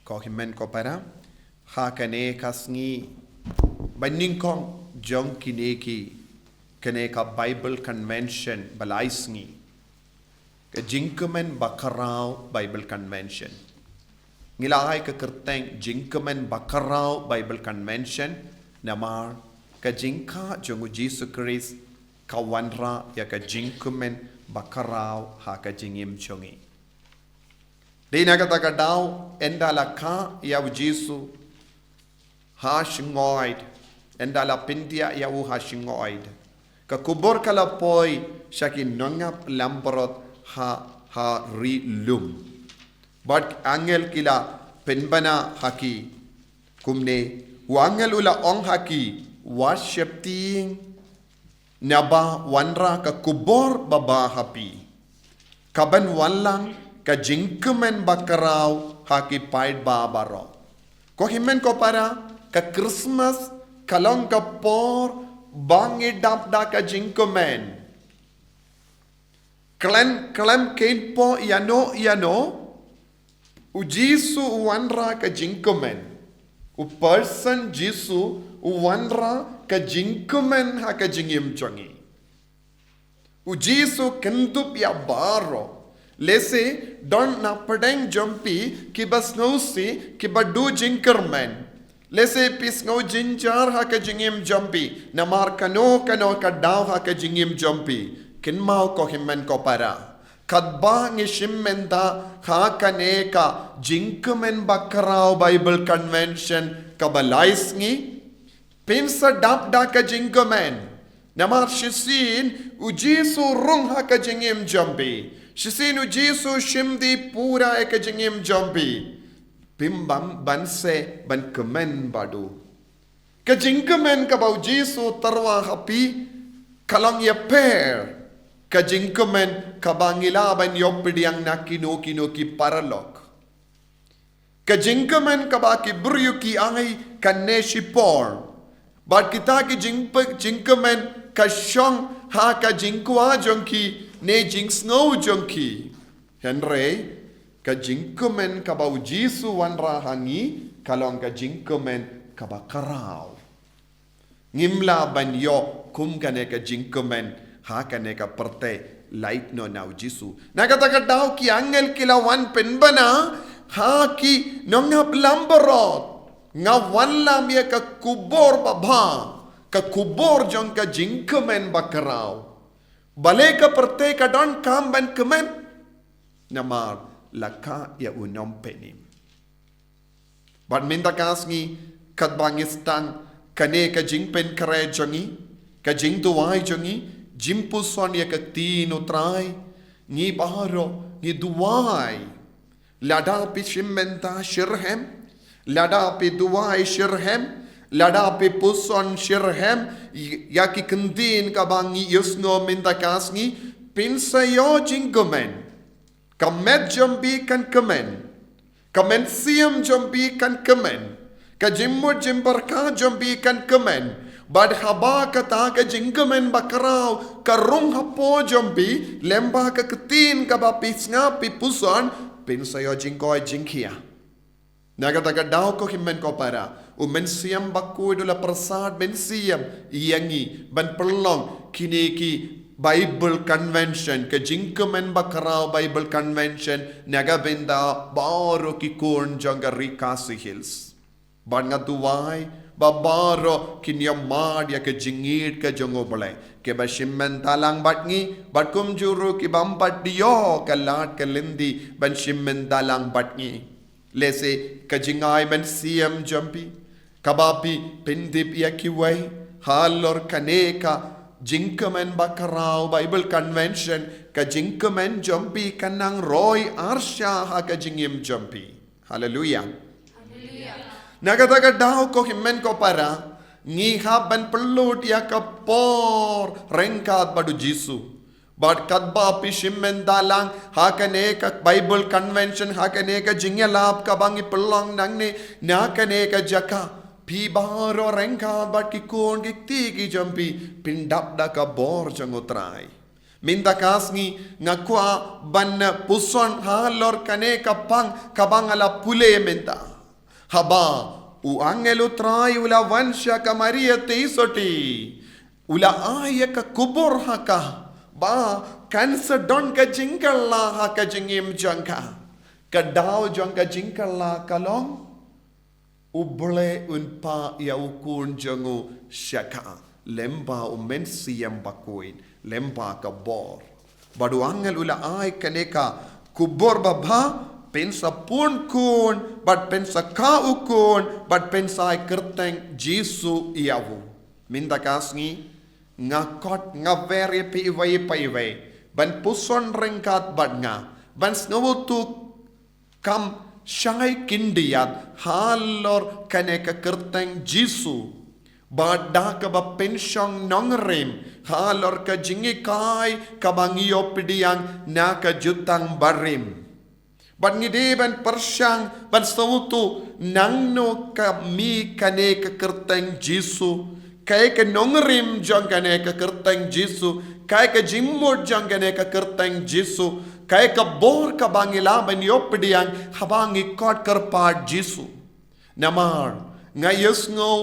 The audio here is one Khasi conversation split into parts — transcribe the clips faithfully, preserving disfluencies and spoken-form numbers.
Ko hynmen ko para, ha kane ka sngi ba nyngkong jong kine ki, kane ka Bible Convention ba lai sngi, ka jingkmen ba khraw Bible Convention. Ngi la ai ka kyrteng jingkmen ba khraw Bible Convention, namar ka jingkha jong u Jisu Khrist ka wanrah ïa ka jingkmen ba khraw ha ka jingim jong ngi. Dei na kata ka daw, ynda la kha ïa u Jisu ha shyngoid, ynda la pyndiah ïa u ha shyngoid, ka kubur ka la poi sha ki nongap langbrot ha, ha ri lum. Bad angel ki la pynbna ha ki kumne, u angel u la ong ha ki, wat sheptieng, naba wanrah ka kubur ba bha ha phi, kaban wanlang ka jingkmen ba khraw ha ki paidbah baroh. Ko hynmen ko para, ka Christmas ka long ka por ba ngi dap da ka jingkmen. Khlem, khlem kynpoh ïano ïano, u Jisu u wanrah ka jingkmen. U person Jisu u wanrah ka jingkmen ha ka jingim jong ngi. U Jisu kyndup ïa baroh. Lehse don na pdeng jong phi kiba sngewsih, kiba duh jingkyrmen. Lehse phi sngew jynjar ha ka jingim jong phi namar kano kano ka daw ha ka jingim jong phi. Kynmaw ko hynmen ko para, katba ngi shim bynta ha kane ka jingkmen ba khraw Bible Convention kaba lai sngi, phin sa dap da ka jingkmen. Namar shisien u Jisu rung ha ka jingim jong phi. Shisien u Jisu shim dih pura ïa ka jingim jong phi. Phim bam ban seh ban kmen bad u. Ka jingkmen kaba u Jisu tyrwa ha phi ka long ïapher ka jingkmen kaba ngi lah ban ïoh pdiang na kino kino ki paralok. Ka jingkmen kaba ki briew ki ai kan neh shipor. Bad kita ki jingpek jingkmen ka shong ha ka jingkwah jong ki ne jingsngew jong ki. Hynrei ka jingkmen kaba u Jisu wanrah ha ngi ka long ka jingkmen kaba khraw. Ngim lah ban ïoh kum kane ka jingkmen ha kane ka pyrthei lait noh na u Jisu. Na kata ka daw ki angel ki la wan pynbna ha ki nongap langbrot, nga wanlam ïa ka kubur ba bha, ka kubur jong ka jingkmen ba khraw. Balei ka pyrthei ka donkam ban kmen? Namar la kha ïa u nongpynim. Bad mynta ka sngi katba ngi sdang kane ka jingpynkhreh jong ngi, ka jingduwai jong ngi, jingpuson ïa ka ktien u Trai, ngi baroh ngi duwai. Lada phi shim bynta shitrhem, lada phi duwai shitrhem, lada phi puson shitrhem ïa ki ktien kaba ngi ïohsngew mynta ka sngi, phin sa ïoh jingkmen. Ka met jong phi kan kmen. Ka mynsiem jong phi kan kmen. Ka jingmut jingpyrkhat jong phi kan kmen. Bad haba kata ka jingkmen ba khraw ka rung hapoh jong phi, lem bad ka ktien kaba phi sngap phi puson, phin sa ïoh jingkoit jingkhiah. Na kata ka daw ko hynmen ko para, u Mynsiem Bakhuid u la pyrsad mynsiem ïa ngi ban pynlong kine ki Bible Convention, ka jingkmen ba khraw Bible Convention na ka bynta baroh ki khun jong ka Ri Khasi Hills. Bad nga duwai ba baroh kin ïa mad ïa ka jingïeit ka jong U Blei, kiba shim bynta lang bad ngi, bad kumjuh ruh ki bym pat ïoh ka lad ka lynti ban shim bynta lang bad ngi. Lehse ka jingai mynsiem jong phi, kaba phi pyndep ïa kiwei halor kane ka jingkmen ba khraw Bible Convention, ka jingkmen jong phi kan nang roi arsha ha ka jingim jong phi. Haleluia. Na kata ka daw ko hynmen ko para, ngi hap ban pynlut ïa ka por ryngkat bad U Jisu. Bad katba phi shim bynta lang ha kane ka Bible Convention, ha kane ka jingïalap kaba ngi pynlong nangne na kane ka jaka, phi baroh ryngkat bad ki khun ki kti ki jong phi, phin dap da ka bor jong U Trai. Mynta ka sngi nga kwah ban puson halor kane ka pang kaba nga la pule mynta. Haba u angel u Trai u la wan sha ka Maria te soti, u la ai ïa ka kubur ha ka, ba kan sa don ka jingkylla ha ka jingim jong ka. Ka daw jong ka jingkylla ka long, U Blei un pah ïa u khun jong u sha ka, lyngba u Mynsiem Bakhuid, lyngba ka bor. Bad u angel u la ai kane ka kubur babha, pynsa pun khun, bad pynsa kha u khun, bad pynsa ai kyrteng Jisu ïa u. Mynta ka sngi, nga khot nga wer ïa phi iwei pa iwei ban puson ryngkat bad nga, ban sngewthuh kam shai khyndiat halor kane ka kyrteng Jisu, bad da kaba pynshong nongrim halor ka jinghikai kaba ngi ïoh pdiang na ka Jutang Barim. Bad ngi dei ban pyrshang ban sngewthuh nangno ka mih kane ka kyrteng Jisu, kaei ka nongrim jong kane ka kyrteng Jisu, kaei ka jingmut jong kane ka kyrteng Jisu, kaei ka bor kaba ngi lah ban ïoh pdiang haba ngi khot kyrpad Jisu. Namar nga ïohsngew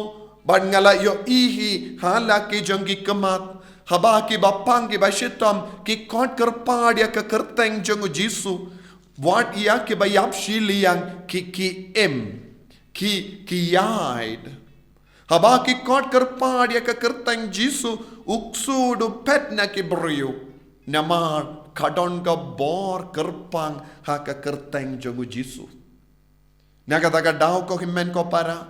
bad nga la ïohi ha la ki jong ki khmat, haba ki bapang ki bashitom ki khot kyrpad ïa ka kyrteng jong u Jisu, wat ïa ki ba ïap shiliang ki, ki im, ki, ki ïaid. Haba ki khot kyrpad ïa ka kyrteng Jisu, u ksu u phet na ki briew. Namar ka don ka bor kyrpang ha ka kyrteng jong u Jisu. Na kata ka daw ko hynmen ko para,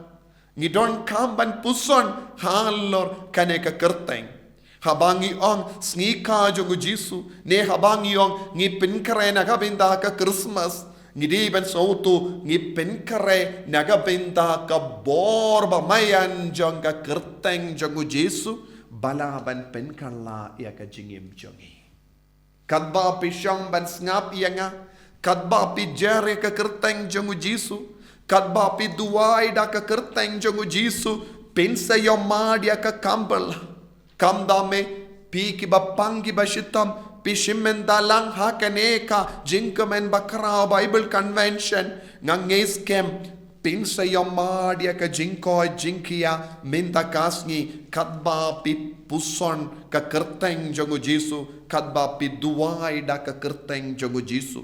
ngi donkam ban puson halor kane ka kyrteng. Haba ngi ong sngi kha jong u Jisu, ne haba ngi ong ngi pynkhreh na ka bynta ka Christmas, ngi dei ban sngewthuh ngi pynkhreh na ka bynta ka bor ba maïan jong ka kyrteng jong u Jisu, ba lah ban pynkylla ïa ka jingim jong ngi. Katba phi shong ban sngap ïa nga, katba phi jer ïa ka kyrteng jong u Jisu, katba phi duwai da ka kyrteng jong u Jisu, phin sa ïohmad ïa ka kam bylla. Kumta me, phi ki bapang ki bashitom, phi shim bynta lang ha kane ka jingkmen bakhraw Bible Convention, nga ngeit skhem phin sa ïohmad ïa ka jingkoit jingkhiah mynta ka sngi, katba phi puson ka kyrteng jong u Jisu, katba phi duwai da ka kyrteng jong u Jisu.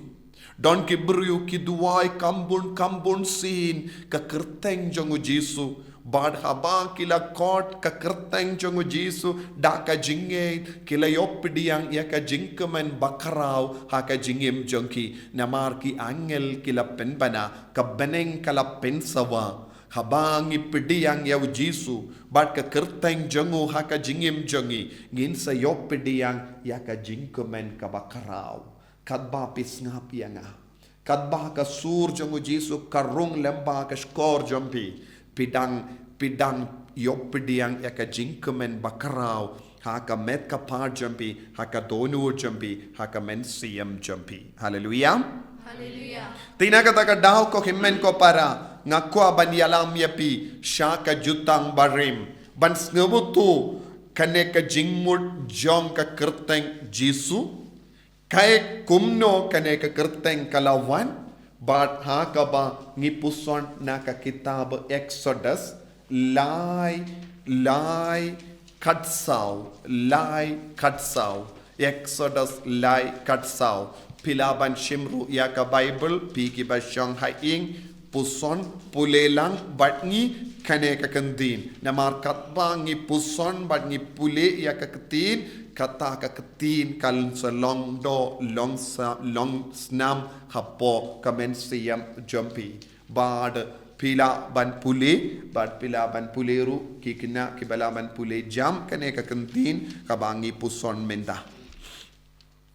Don ki briew ki duwai kham bun kham bun sien ka kyrteng jong u Jisu, bad haba ki la khot ka kyrteng jong u Jisu da ka jingngeit, ki la ïoh pdiang ïa ka jingkmen bakhraw ha ka jingim jong ki. Namar ki angel ki la pynbna, ka bneng ka la pynsawa. Haba ngi pdiang ïa u Jisu bad ka kyrteng jong u ha ka jingim jong ngi, ngin sa ïoh pdiang ïa ka jingkmen kaba khraw. Katba phi sngap ïa nga, katba ka sur jong u Jisu ka rung lyngba ka shkor jong phi, phi dang, phi dang ïoh pdiang ïa ka jingkmen bakhraw ha ka met ka phad jong phi, ha ka dohnud jong phi, ha ka mynsiem jong phi. Haleluia. Haleluia. Te na kata ka daw ko hynmen ko para, nga kwah ban ïalam ïa phi sha ka Jutang Barim, ban sngewthuh kane ka jingmut jong ka kyrteng Jisu, kaei kumno kane ka kyrteng ka la wan, bad ha kaba ngi puson na ka kitab Exodus, lai, lai khatsaw, lai khatsaw, Exodus lai khatsaw. Phi lah ban shim ruh ïa ka Bible, phi ki ba shong ha ïing, puson, pule lang bad ngi kane ka ktien. Namar katba ngi puson bad ngi pule ïa ka ktien, kata ka ktien kan sa long doh, long sa, long snam hapoh ka mynsiem jong phi. Bad phi lah ban pule, bad phi lah ban pule ruh, ki khynnah ki ba lah ban pule jam kane ka ktien kaba ngi puson mynta.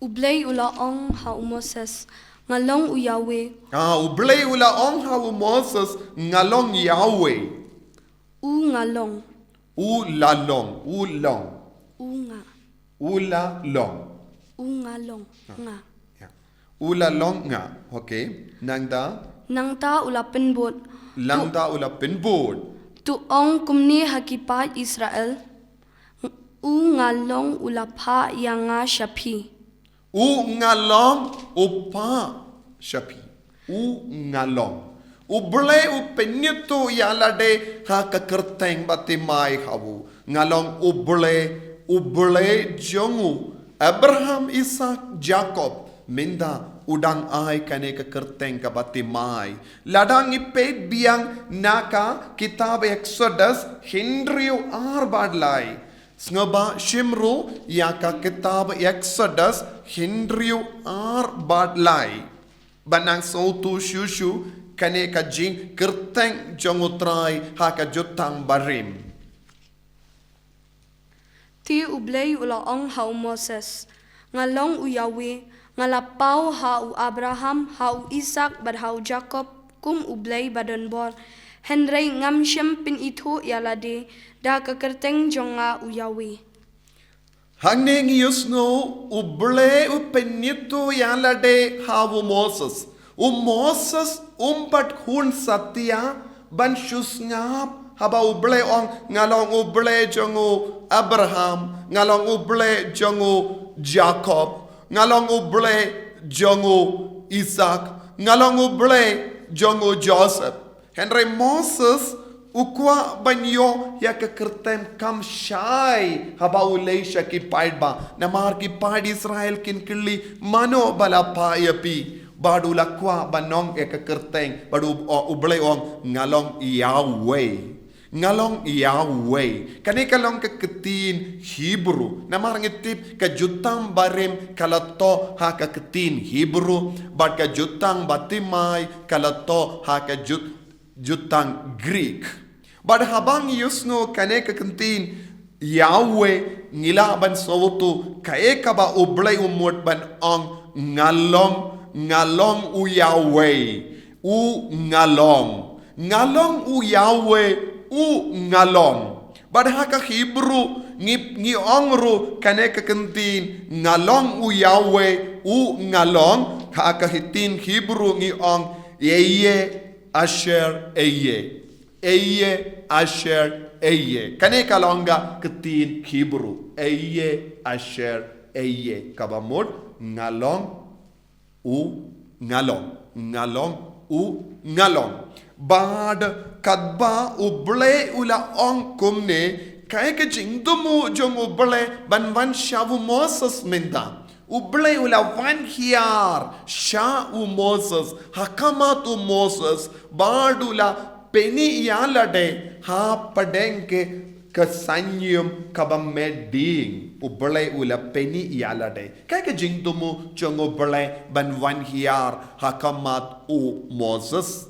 U Blei u la ong ha u Moses, nga long u Yahweh. Ah, U Blei u la ong ha u Moses, nga long Yahweh. U nga long. U la long, u long. U nga. U la long. U nga long, nga. Yeah. U la long nga. Okay. Nangta? Nangta u la pynbud. Nangta u la pynbud. To ong kumne ha ki paid Israel. U nga long u la phah ïa nga sha phi. U nga long u phah sha phi. U nga long U Blei u pynïathuh ïa lade ha ka kyrteng ba thymmai ha u. Nga long U Blei, U Blei jong u Abraham, Isak, Jakob. Mynta u dang ai kane ka kyrteng kaba thymmai. Lada ngi peit biang na ka kitab Exodus hynriew ar bad lai. Sngewbha shim ruh ïa ka kitab Exodus hynriew ar bad lai. Ban nang sngewthuh shuh shuh kane ka jingkyrteng jong U Trai ha ka Jutang Barim. Te U Blei u la ong ha u Moses, Nga long U Yahweh, nga la paw ha u Abraham, ha u Isak bad ha u Jakob kum U Blei ba don bor. Hynrei ngam shym pynithuh ïa lade da ka kyrteng jong nga U Yahweh. Hangne ngi ïohsngew U Blei u pynithuh ïa lade ha u Moses. U Moses um pat hun satia ban shu sngap haba U Blei ong, Nga long U Blei jong u Abraham, nga long U Blei jong u Jakob, nga long U Blei jong u Isak, nga long U Blei jong u Joseph. Hynrei Moses u kwah ban ïoh ïa ka kyrteng kam shai haba u leit sha ki paidbah. Namar ki paid Israel kin kylli, Mano ba la phah ïa phi? Bad u la kwah ban ong ïa ka kyrteng, bad u, U Blei u ong, Nga long Yahweh. Nga long Yahweh. Kane ka long ka ktien Hebrew. Namar ngi tip ka Jutang Barim ka la thoh ha ka ktien Hebrew, bad ka Jutang ba thymmai ka la thoh ha ka jut, Jutang Greek. Bad haba ngi ïohsngew kane ka ktien Yahweh, ngi lah ban sngewthuh kaei kaba U Blei u mut ban ong, Nga long, nga long U Yahweh. U nga long. Nga long U Yahweh, u nga long. Bad ha ka Hebrew ngi, ngi ong ruh kane ka ktien, Nga long U Yahweh, u nga long. Ha ka ktien Hebrew ngi ong, Ehyeh asher ehyeh. Ehyeh asher ehyeh. Kane ka long ka ktien Hebrew. Ehyeh asher ehyeh. Kaba mut, Nga long, u nga long. Nga long, u nga long. Bad katba U Blei u la ong kumne, kaei ka jingthmu jong U Blei ban wan sha u Moses mynta? U Blei u la wan hiar sha u Moses, ha khmat u Moses, bad u la pyni ïa lade hapdeng ka, ka synñium kaba met ding. U Blei u la pyni ïa lade. Kaei ka jingthmu jong U Blei ban wan hiar ha khmat u Moses?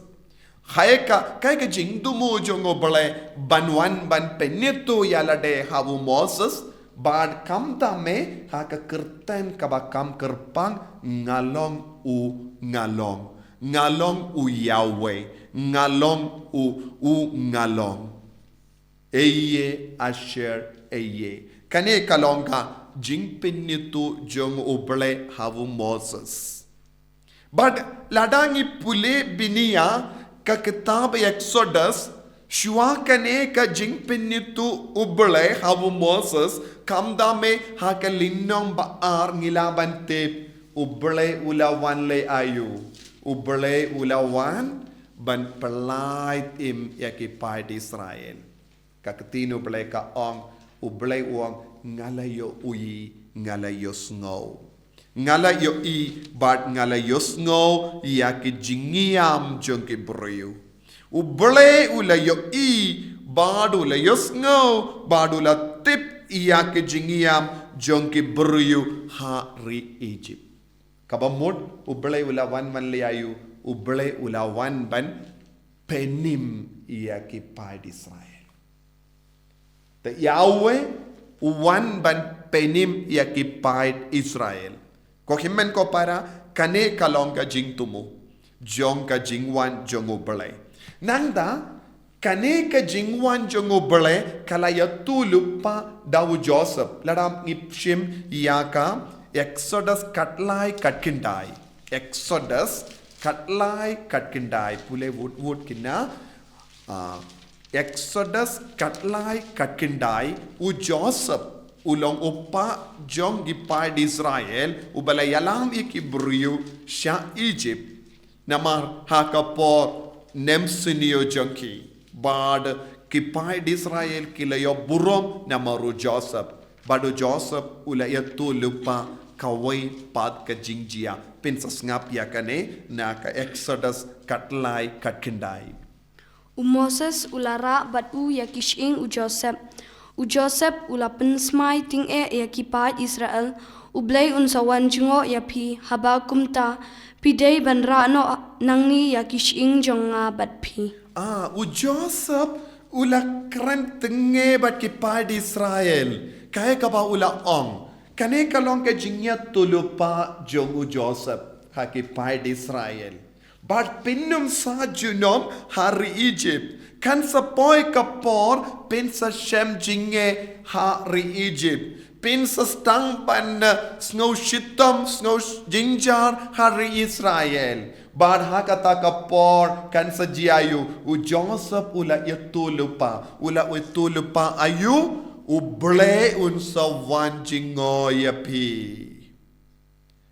Kaei ka, kaei ka jingthmu jong U Blei ban wan ban pynithuh ïa lade ha u Moses, bad khamtam eh ha ka kyrteng kaba kham kyrpang, Nga long u nga long. Nga long U Yahweh. Nga long u, u nga long. Ehyeh asher ehyeh. Kane ka long ka jingpynithuh jong U Blei ha u Moses. Bad lada ngi pule bniah ka kitab Exodus, shuwa kane ka jingpynithuh U Blei ha u Moses, khamtam eh ha ka lynnong ba ar ngi lah ban tip, U Blei u la wan leh aïu? U Blei u la wan ban pyllait im ïa ki paid Israel. Ka ktien U Blei ka ong, U Blei u ong, Nga la ïohi, nga la ïohsngew. Nga la ïohi bad nga la ïohsngew ïa ki jingïam jong ki briew. U Blei u la ïohi bad u la ïohsngew bad u la tip ïa ki jingïam jong ki briew ha ri Egypt. Kaba mut, U Blei u la wan ban leh aïu? U Blei u la wan ban pynim ïa ki paid Israel. Te Yahweh u wan ban pynim ïa ki paid Israel. Ko hynmen ko para, kane ka long ka jingthmu jong ka jingwan jong U Blei. Nangta, kane ka jingwan jong U Blei ka la ïathuh lypa da u Joseph. Lada ngi shim ïa ka Exodus khatlai khatkhyndai. Exodus khatlai khatkhyndai. Pule wut wut kine. Ah, Exodus khatlai khatkhyndai, u Joseph u long u kpa jong ki paid Israel, uba la ïalam ïa ki briew sha Egypt. Namar ha ka por nemsniew jong ki. Bad ki paid Israel ki la ïoh burom namar u Joseph. Bad u Joseph u la ïathuhlypa kawei pat ka jingjia. Pynsngap ïa kane na ka Exodus ka lai ka khyndai. U Moses u la rah bad u ïa ki shyieng u Joseph. U Joseph u la pynsmai tyngeh ïa ki paid Israel. U Blei un sa wan jngoh ïa phi, haba kumta phi dei ban rah noh nangne ïa ki shyieng jong nga bad phi. Ah, u Joseph u la kren tyngeh bad ki paid Israel. Kaei kaba u la ong. Kane ka long ka jingïathuhlypa jong u Joseph ha ki paid Israel. Bad phin ym sa junom ha ri Egypt. Kan sa poi ka por phin sa shem jingeh ha ri Egypt. Phin sa sdang ban, eh, sngew shitom, sngew jynjar ha ri Israel. Bad ha kata ka por kan sa jia aïu, u Joseph u la ïathuhlypa, u la ïathuhlypa aïu, u Blei un sa wan jngoh ïa phi.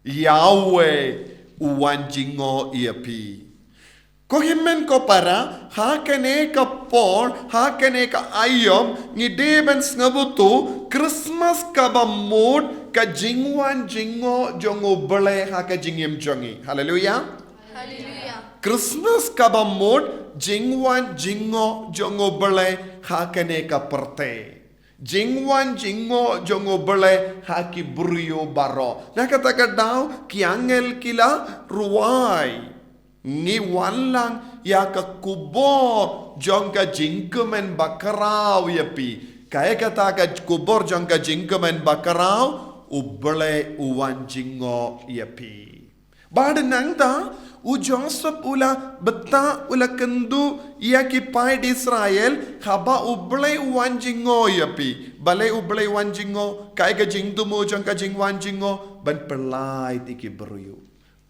Yahweh u wan jngoh ïa phi. Ko hynmen ko para, ha kane ka por, ha kane ka aïom, ngi dei ban sngewthuh, Christmas kaba mut, ka jingwan jngoh jong u Blei ha ka jingim jong ngi. Haleluia. Haleluia. Christmas kaba mut, jingwan jngoh jong u Blei ha kane ka pyrthei. Jingwan jngoh jong u Blei ha ki briew baroh. Na kata ka daw ki angel ki la rwai. Ngi wan lang ïa ka khubor jong ka jingkmen bakhraw ïa phi. Kaei kata ka khubor jong ka jingkmen bakhraw, u Blei u wan jngoh ïa phi. Bad nangta, u Joseph u la btah u la kynduh ïa ki paid Israel, haba u Blei u wan jngoh ïa phi. Balei u Blei u wan jngoh, kaei ka jingthmu jong ka jingwan jngoh, ban pyllait ïa ki briew.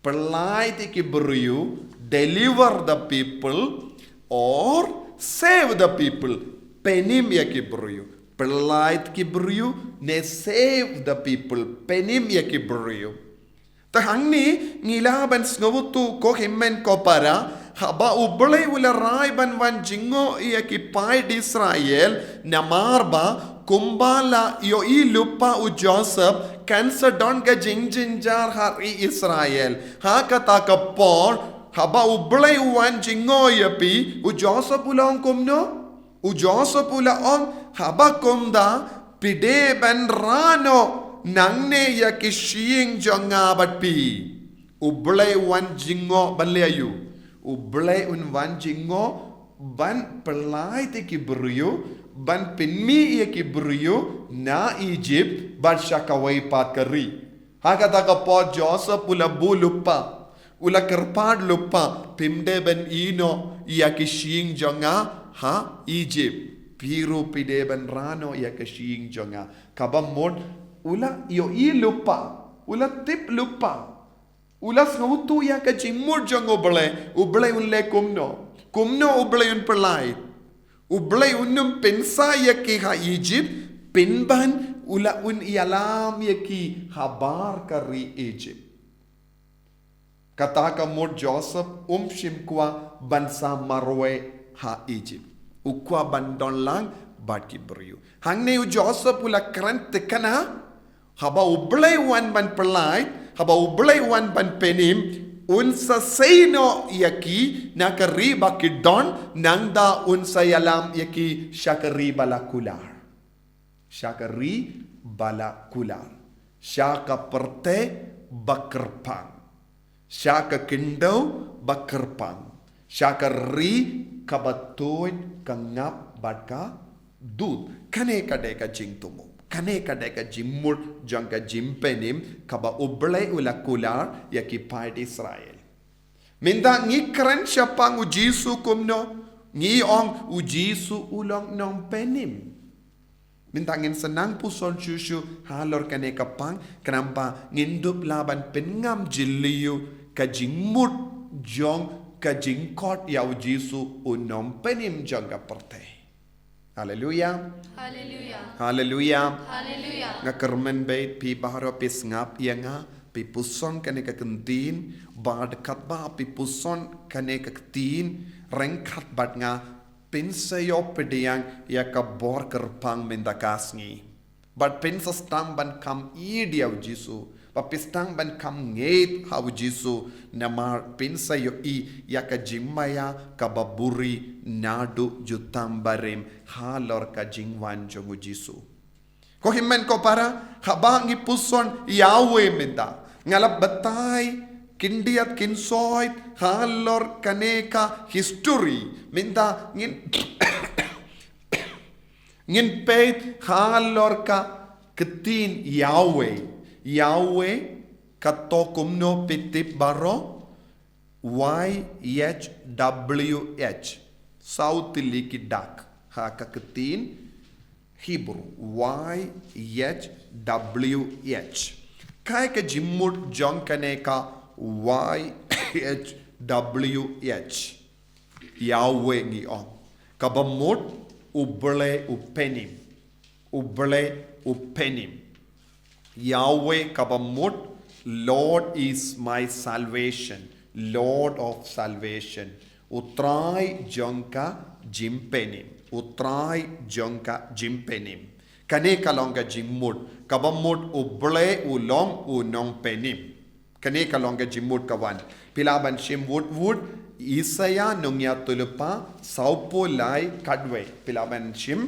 Pyllait ïa ki briew, deliver the people, or save the people. Pynim ïa ki briew. Pyllait ki briew, ne save the people. Pynim ïa ki briew. Te hangne ngi lah ban sngewthuh ko hynmen ko para, haba u Blei u la rai ban wan jngoh ïa ki paid Israel, namar ba kumba la ïohi lypa u Joseph, kan sa don ka jingjynjar ha ri Israel. Ha kata ka por, haba u Blei u wan jngoh ïa phi, u Joseph u la ong kumno? U Joseph u la ong, haba kumta, phi dei ban rah noh nangne ïa ki shyieng jong nga bad phi. U Blei u wan jngoh ban leh aïu. U Blei un wan jngoh ban pyllait ïa ki briew, ban pynmih ïa ki briew na Egypt, bad sha kawei pat ka ri. Ha kata ka por Joseph u la buh lypa, u la kyrpad lypa, phim dei ban ïehnoh ïa ki shyieng jong nga ha Egypt. Phi ruh phi dei ban rah noh ïa ki shyieng jong nga. Kaba mut u la ïohi lypa, u la tip lypa. U la sngewthuh ïa ka jingmut jong u Blei, u Blei un leh kumno. Kumno u Blei un pyllait. U Blei un ym pynsah ïa ki ha Egypt, pynban u la un ïalam ïa ki habar ka ri Egypt. Kata ka mut Joseph um shym kwah ban sah marwei ha Egypt. U kwah ban don lang bad ki briew. Hangne u Joseph u la kren thikna, haba u Blei wan ban pyllait, haba u Blei wan ban pynim, un sa sei noh ïa ki na ka ri ba ki don, nangta un sa ïalam ïa ki sha ka ri ba la kular. Sha ka ri ba la kular. Sha ka pyrthei ba kyrpang. Sha ka khyndew ba kyrpang. Sha ka ri kaba tuid ka ngap bad ka dud. Kane ka dei ka jingthmu. Kane ka dei ka jingmut jong ka jingpynim kaba u Blei u la kular ïa ki paid Israel. Mynta ngi kren shaphang u Jisu kumno, ngi ong u Jisu u long nongpynim. Mynta ngin sa nang puson shuh shuh halor kane ka pang, khnang ba ngin dup lah ban pynngam jylliew ka jingmut jong ka jingkhot ïa u Jisu u nongpynim jong ka pyrthei. Haleluya. Haleluya. Haleluya. Haleluya. Nga kyrmen bad phi baroh phi sngap ïa nga, Phi puson kane ka ktien, bad katba phi puson kane ka ktien ryngkat bad nga, phin sa ïoh pdiang ïa ka bor kyrpang mynta ka sngi. Bad phin sa sdang ban kham ïeit ïa u Jisu, bad phin sdang ban kham ngeit ha u Jisu, namar phin sa ïohi ïa ka jingmaïa kaba buhrieh naduh jutang barim halor ka jingwan jong u Jisu. Ko hynmen ko para, haba ngi puson Yahweh mynta, nga la batai khyndiat khynsoit halor kane ka history mynta, ngin ngin peit halor ka ktien Yahweh. Yahweh ka to kumno, phi tip baroh? Y H W H. Saw tylli ki dak ha ka ktien Hebrew. Y H W H. Kaei ka jingmut jong kane ka Y H W H? Yahweh ngi ong, kaba mut U Blei U Pynïm. U Blei U Pynïm. Yahweh kaba mut, Lord is my salvation, Lord of salvation. U Trai jong ka jingpynïm. U Trai jong ka jingpynïm. Kane ka long ka jingmut, kaba mut U Blei u long u nongpynïm. Kane ka long ka jingmut ka wan. Phi lah ban shim wut wut, Isaïah nongïathuhlypa sawphew lai khatwei. Phi lah ban shim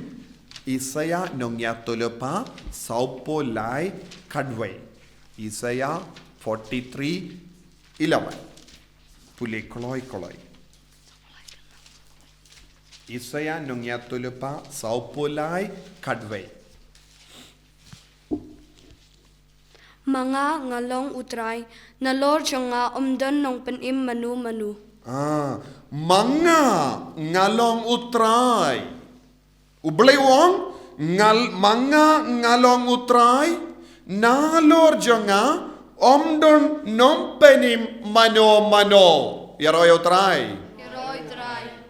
Isaïah nongïathuhlypa sawphew lai khatwei. Isaïah forty-three eleven. Pule kloi kloi. Isaïah nongïathuhlypa sawphew lai khatwei. Ma nga nga long U Trai, nalor jong nga ym don nongpynim mano mano. Ah, ma nga nga long U Trai. U Blei u ong, ngal, ma nga nga long U Trai, nalor jong nga ym don nongpynim mano mano. Ïaroh ïa U Trai.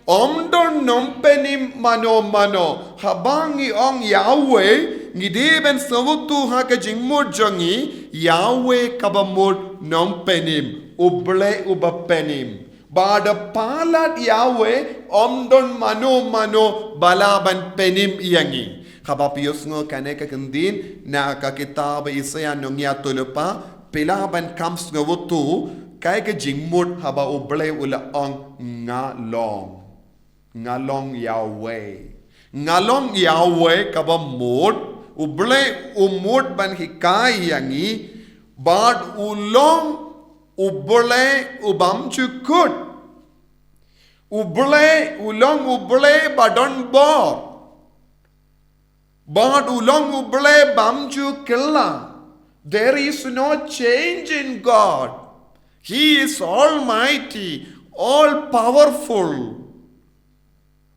Ym don nongpynim mano mano. Haba ngi ong Yahweh, ngi dei ban sngewthuh ha ka jingmut jong ngi, Yahweh kaba mut nongpynim, U Blei uba pynim. Bad palat Yahweh, ym don mano mano ba lah ban pynim ïa ngi. Haba phi ïohsngew kane ka ktien na ka kitab Isaïah nongïathuhlypa, phi lah ban kham sngewthuh kaei ka jingmut haba U Blei u la ong nga long. Nga long Yahweh. Nga long Yahweh kaba mut, U Blei u mut ban hikai ïa ngi, bad u long U Blei u bym ju kut. U Blei u long U Blei ba don bor. Bad u long U Blei bym ju kylla. There is no change in God. He is almighty, all powerful.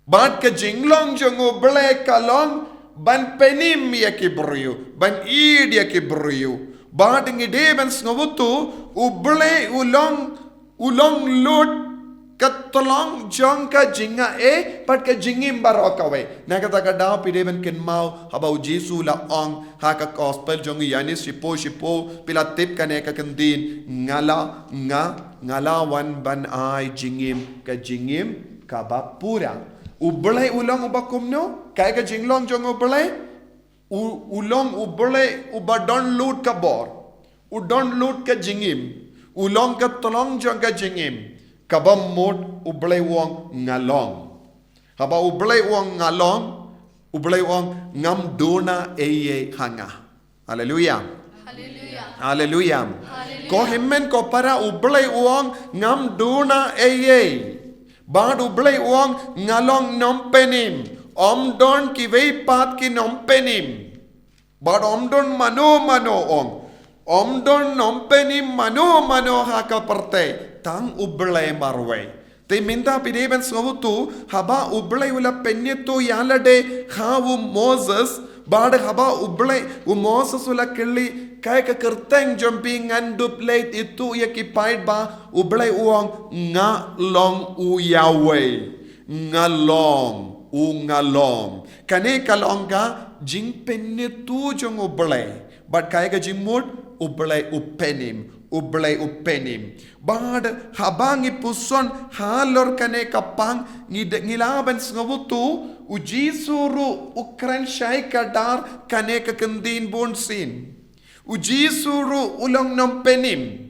Bad ka jinglong jong U Blei ka long ban pynim ïa ki briew, ban ïeit ïa ki briew. Bad ngi dei ban sngewthuh, U Blei u long U long lut ka tlong jong ka jingaiei bad ka jingim baroh kawei. Na kata ka daw phi dei ban kynmaw haba U Jisu u la ong ha ka gospel jong u Ïoannis shiphew shiphew, phi la tip kane ka ktien, nga la, nga, nga la wan ban ai jingim, ka jingim kaba pura. U Blei u long uba kumno? Kaei ka jinglong jong U Blei? U, u long U Blei uba don lut ka bor. U don lut ka jingim. U long ka tlong jong ka jingim. Kaba mut U Blei u ong nga long. Haba U Blei u ong nga long, U Blei u ong ngam duna eiei ha nga. Haleluia. Haleluia. Haleluia. Ko hynmen ko para, U Blei u ong ngam duna eiei. Bad U Blei u ong nga long nongpynim. Ym don kiwei pat ki nongpynim. Bad ym don mano mano, ong. Ym don nongpynim mano mano ha ka pyrthei, tang U Blei marwei. Te mynta phi dei ban sngewthuh, haba U Blei u la pynithuh ïalade ha u Moses, bad haba U Blei, u Moses u la kylli, kaei ka kyrteng jong phi, ngan dup leit ithuh ïa ki paidbah, U Blei u ong nga long U Yahweh. Nga long, U nga long. Kane ka long ka jingpynithuh jong U Blei. Bad kaei ka jingmut? U Blei u pynim. U Blei u pynim. Bad haba ngi puson halor kane ka pang, ngi de-, ngi lah ban sngewthuh, u Jisu ruh u kren shai kdar kane ka kyntien bunsien. U Jisu ruh u long nongpynim.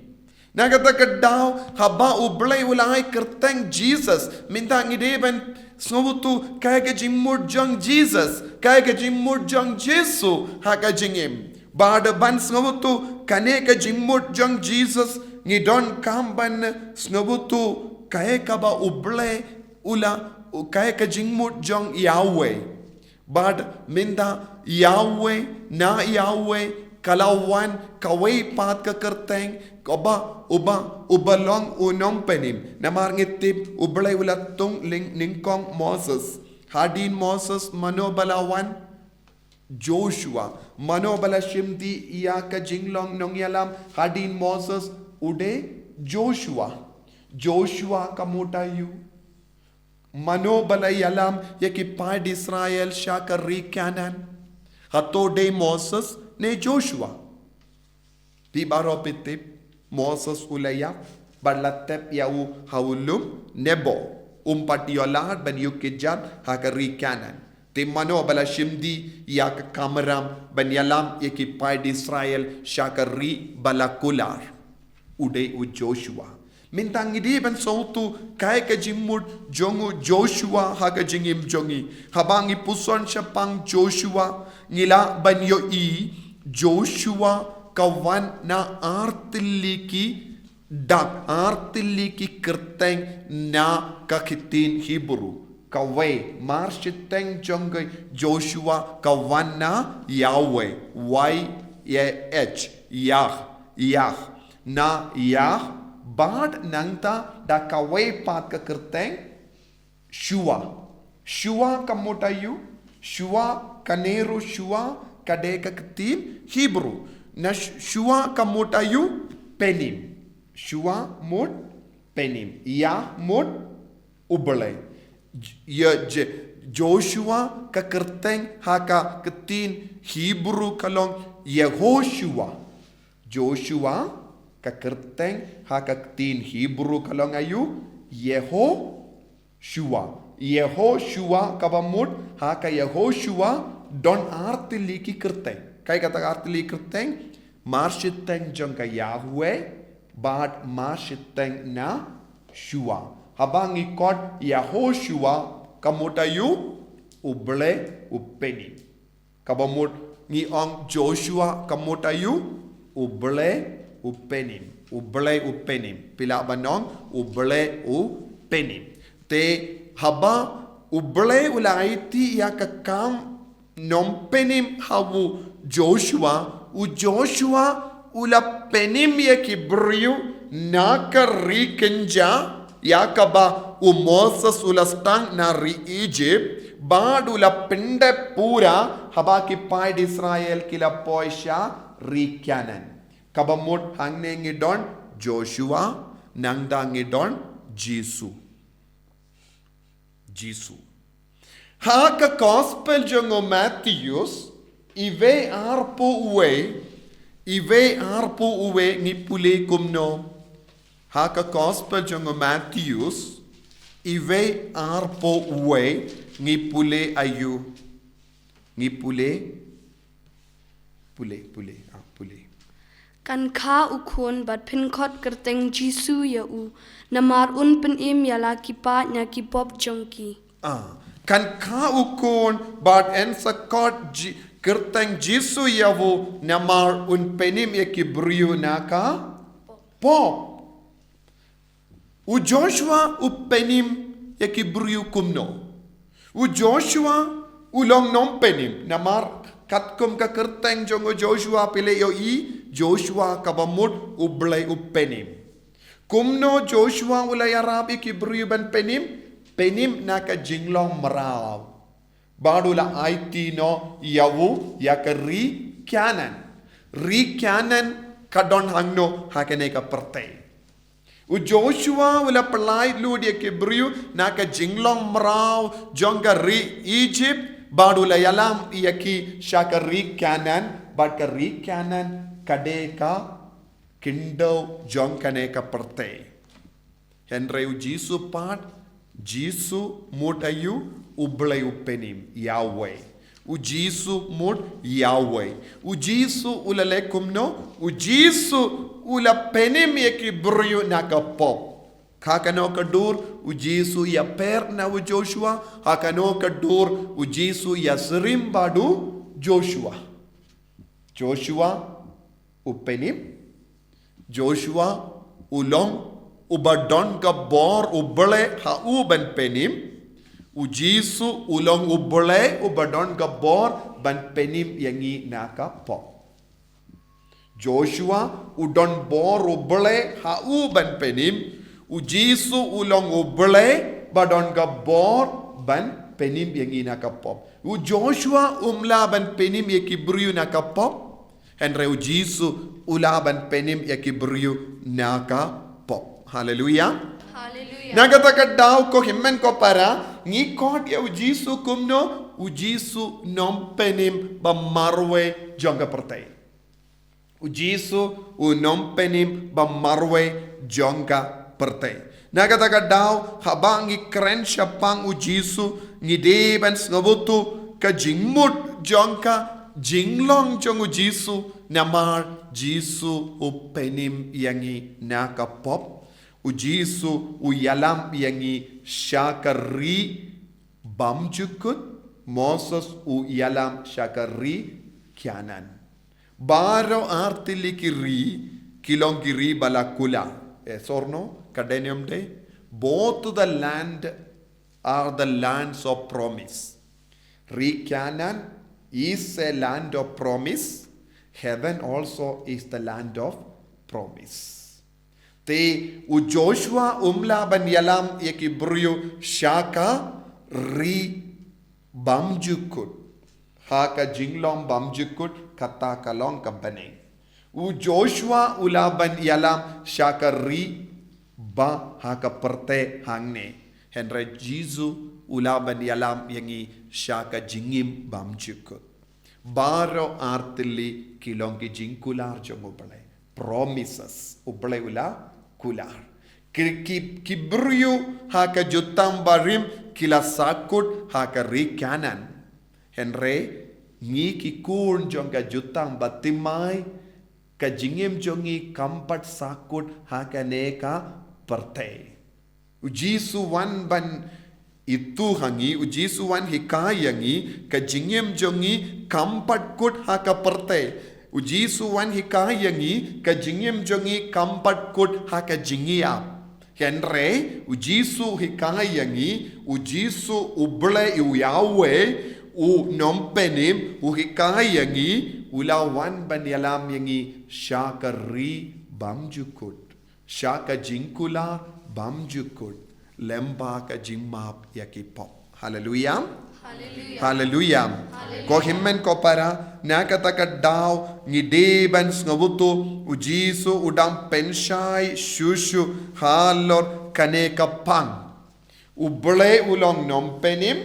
Na kata ka daw, haba u Blei u la ai kyrteng Jesus, mynta ngi dei ban sngewthuh kaei ka jingmut jong Jesus, kaei ka jingmut jong Jisu ha ka jingim. Bad ban sngewthuh kane ka jingmut jong Jesus, ngi donkam ban sngewthuh kaei kaba u Blei u la, kaei ka jingmut jong Yahweh. Bad mynta Yahweh, na Yahweh ka la wan kawei pat ka kyrteng, kaba, uba, uba long u nongpynim. Namar ngi tip u Blei u la tung lyngkong Moses. Hadien Moses mano ba la wan? Joshua. Mano ba la shim dih ïa ka jinglong nongïalam hadien Moses? U dei Joshua. Joshua ka mut aïu? Mano ba la ïalam ïa ki paid Israel sha ka ri Kanaan? Hato dei Moses ne Joshua? Phi baroh phi tip, Moses u la ïap bad la tep ïa u ha u lum Nebo. Um pat ïoh lad ban ïuh kjat ha ka ri Kanaan. Te mano ba la shim dih ïa ka kamram ban ïalam ïa ki paid Israel sha ka ri ba la kular? U dei u Joshua. Mynta ngi dei ban sngewthuh kaei ka jingmut jong u Joshua ha ka jingim jong ngi. Haba ngi puson shaphang Joshua, ngi lah ban ïohi Joshua ka wan na artylli ki dak, artylli ki kyrteng na ka ktien Hebrew. Kawei, mar shiteng jong ka Joshua ka wan na Yahweh, Y A H, Yah, Yah. Na Yah, bad nangta da kawei pat ka kyrteng, Shua. Shua ka mut aïu? Shua, kane ruh Shua ka dei ka ktien Hebrew. Na Sh-, Shua ka mut aïu? Pynim. Shua mut pynim. Yah mut u Blei. J-, ïa, J-, Joshua ka kyrteng ha ka ktien Hebrew ka long Yehoshua. Joshua ka kyrteng ha ka ktien Hebrew ka long aïu? Yehoshua. Yehoshua kaba mut ha ka Yehoshua don artylli ki kyrteng. Kaei kata ka artylli kyrteng? Mar shiteng jong ka Yahweh bad mar shiteng na Shua. Haba ngi kot Yehoshua ka mut aïu? U Blei u pynim. Kaba mut ngi ong Joshua ka mut aïu? U Blei u pynim. U Blei u pynim. Phi lah ban ong u Blei u pynim. Te haba u Blei u la aiti ïa ka kam nongpynim ha u Joshua, u Joshua u la pynim ïa ki briew na ka ri kynja ïa kaba u Moses u la sdang na ri Egypt, bad u la pyndep pura haba ki paid Israel ki la poi sha ri Kanaan. Kaba mut hangne ngi don Joshua, nangta ngi don Jisu. Jisu. Ha ka gospel jong u Mathaios, iwei arphew wei, iwei arphew wei ngi pule kumno. Ha ka gospel jong u Mathaios, iwei arphew wei ngi pule aïu. Ngi pule, pule, pule, ah, pule. Kan kha u khun bad pynkhot kyrteng Jisu ïa u, namar un pynim ïa la ki paid na ki pop jong ki. Ah, kan kha u khun bad yn sa khot Ji-, kyrteng Jisu ïa u, namar un pynim ïa ki briew na ka pop. U Joshua u pynim ïa ki briew kumno? U Joshua u long nongpynim, namar katkum ka kyrteng jong u Joshua phi la ïohi, Joshua kaba mut u Blei u pynim. Kumno Joshua u la ïarap ïa ki briew ban pynim? Pynim na ka jinglong mraw. Bad u la aiti noh ïa u ïa ka ri Kanaan. Ri Kanaan ka don hangno ha kane ka pyrthei? U Joshua u la pyllait lut ïa ki briew na ka jinglong mraw jong ka ri Egypt, Bad u la ïalam ïa ki sha ka ri Kanaan, bad ka ri Kanaan ka dei ka khyndew jong kane ka pyrthei. Hynrei u Jisu pat, Jisu mut aïu? U Blei u pynim, Yahweh. U Jisu mut Yahweh. U Jisu u la leh kumno? U Jisu u la pynim ïa ki briew na ka pop. Ha kano ka dur u Jisu ïapher na u Joshua? Ha kano ka dur u Jisu ïasyriem bad u Joshua? Joshua u pynim. Joshua u long uba don ka bor U Blei ha u ban pynim. U Jisu u long U Blei uba don ka bor ban pynim ïa ngi na ka pop. Joshua u don bor U Blei ha u ban pynim. U Jisu u long U Blei ba don ka bor ban pynim ïa ngi na ka pop. U Joshua um lah ban pynim ïa ki briew na ka pop. Hynrei u Jisu u lah ban pynim ïa ki briew na ka pop. Haleluia. Haleluia. Na kata ka daw, ko hynmen ko para, ngi khot ïa u Jisu kumno? U Jisu nongpynim ba marwei jong ka pyrthei. U Jisu u nongpynim ba marwei jong ka pyrthei. Na kata ka daw, haba ngi kren shaphang u Jisu, ngi dei ban sngewthuh ka jingmut jong ka jinglong jong u Jisu, namar Jisu u pynim ïa ngi na ka pop. U Jisu u ïalam ïa ngi sha ka ri bymjukut. Moses u ïalam sha ka ri Kanaan. Baroh artylli ki ri ki long ki ri ba la kular. Yes or no? Ka dei ne ym dei? Both the land are the lands of promise. Ri Kanaan is a land of promise. Heaven also is the land of promise. Te u Joshua um lah ban ïalam ïa ki briew sha ka ri bymjukut. Ha ka jinglong bymjukut, kata ka long ka bneng. U Joshua u lah ban ïalam sha ka ri ba ha ka pyrthei hangne. Hynrei Jisu u lah ban ïalam ïa ngi sha ka jingim bymjukut. Baroh artylli ki long ki jingkular jong U Blei. Promises. U Blei u la kular. Ki, ki, ki briew ha ka jutang barim ki la sahkut ha ka ri Kanaan. Hynrei ngi ki khun jong ka jutang bathymmai, ka jingim jong ngi kam pat sahkut ha kane ka pyrthei. U Jisu wan ban ithuh ha ngi, u Jisu wan hikai ïa ngi, ka jingim jong ngi kam pat kut ha ka pyrthei. U Jisu wan hikai ïa ngi, ka jingim jong ngi kam pat kut ha ka jingïap. Hynrei u Jisu hikai ïa ngi, u Jisu U Blei, u Yahweh, u nongpynim, u hikai ïa ngi, u la wan ban ïalam ïa ngi sha ka ri bymjukut. Sha ka jingkular bymjukut, lem bad ka jingmap ïa ki pop. Haleluia. Haleluia. Haleluia. Haleluia. Ko hynmen ko para, na kata ka daw ngi dei ban sngewthuh, u Jisu u dang pynshai shuh shuh halor kane ka pang. U Blei u long nongpynim,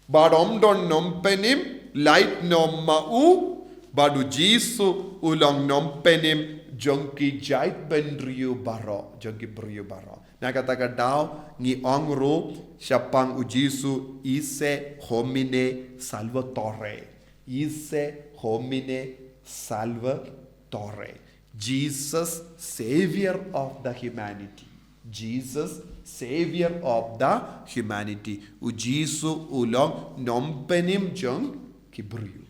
bad ym don nongpynim lait noh ma u, bad u Jisu u long nongpynim jong ki jaitbynriew baroh, jong ki briew baroh. Na kata ka daw ngi ong ruh shaphang u Jisu, ise homine salvatore. Ise homine salvatore. Jesus, Savior of the humanity. Jesus, Savior of the humanity. U Jisu u long nongpynim jong ki briew.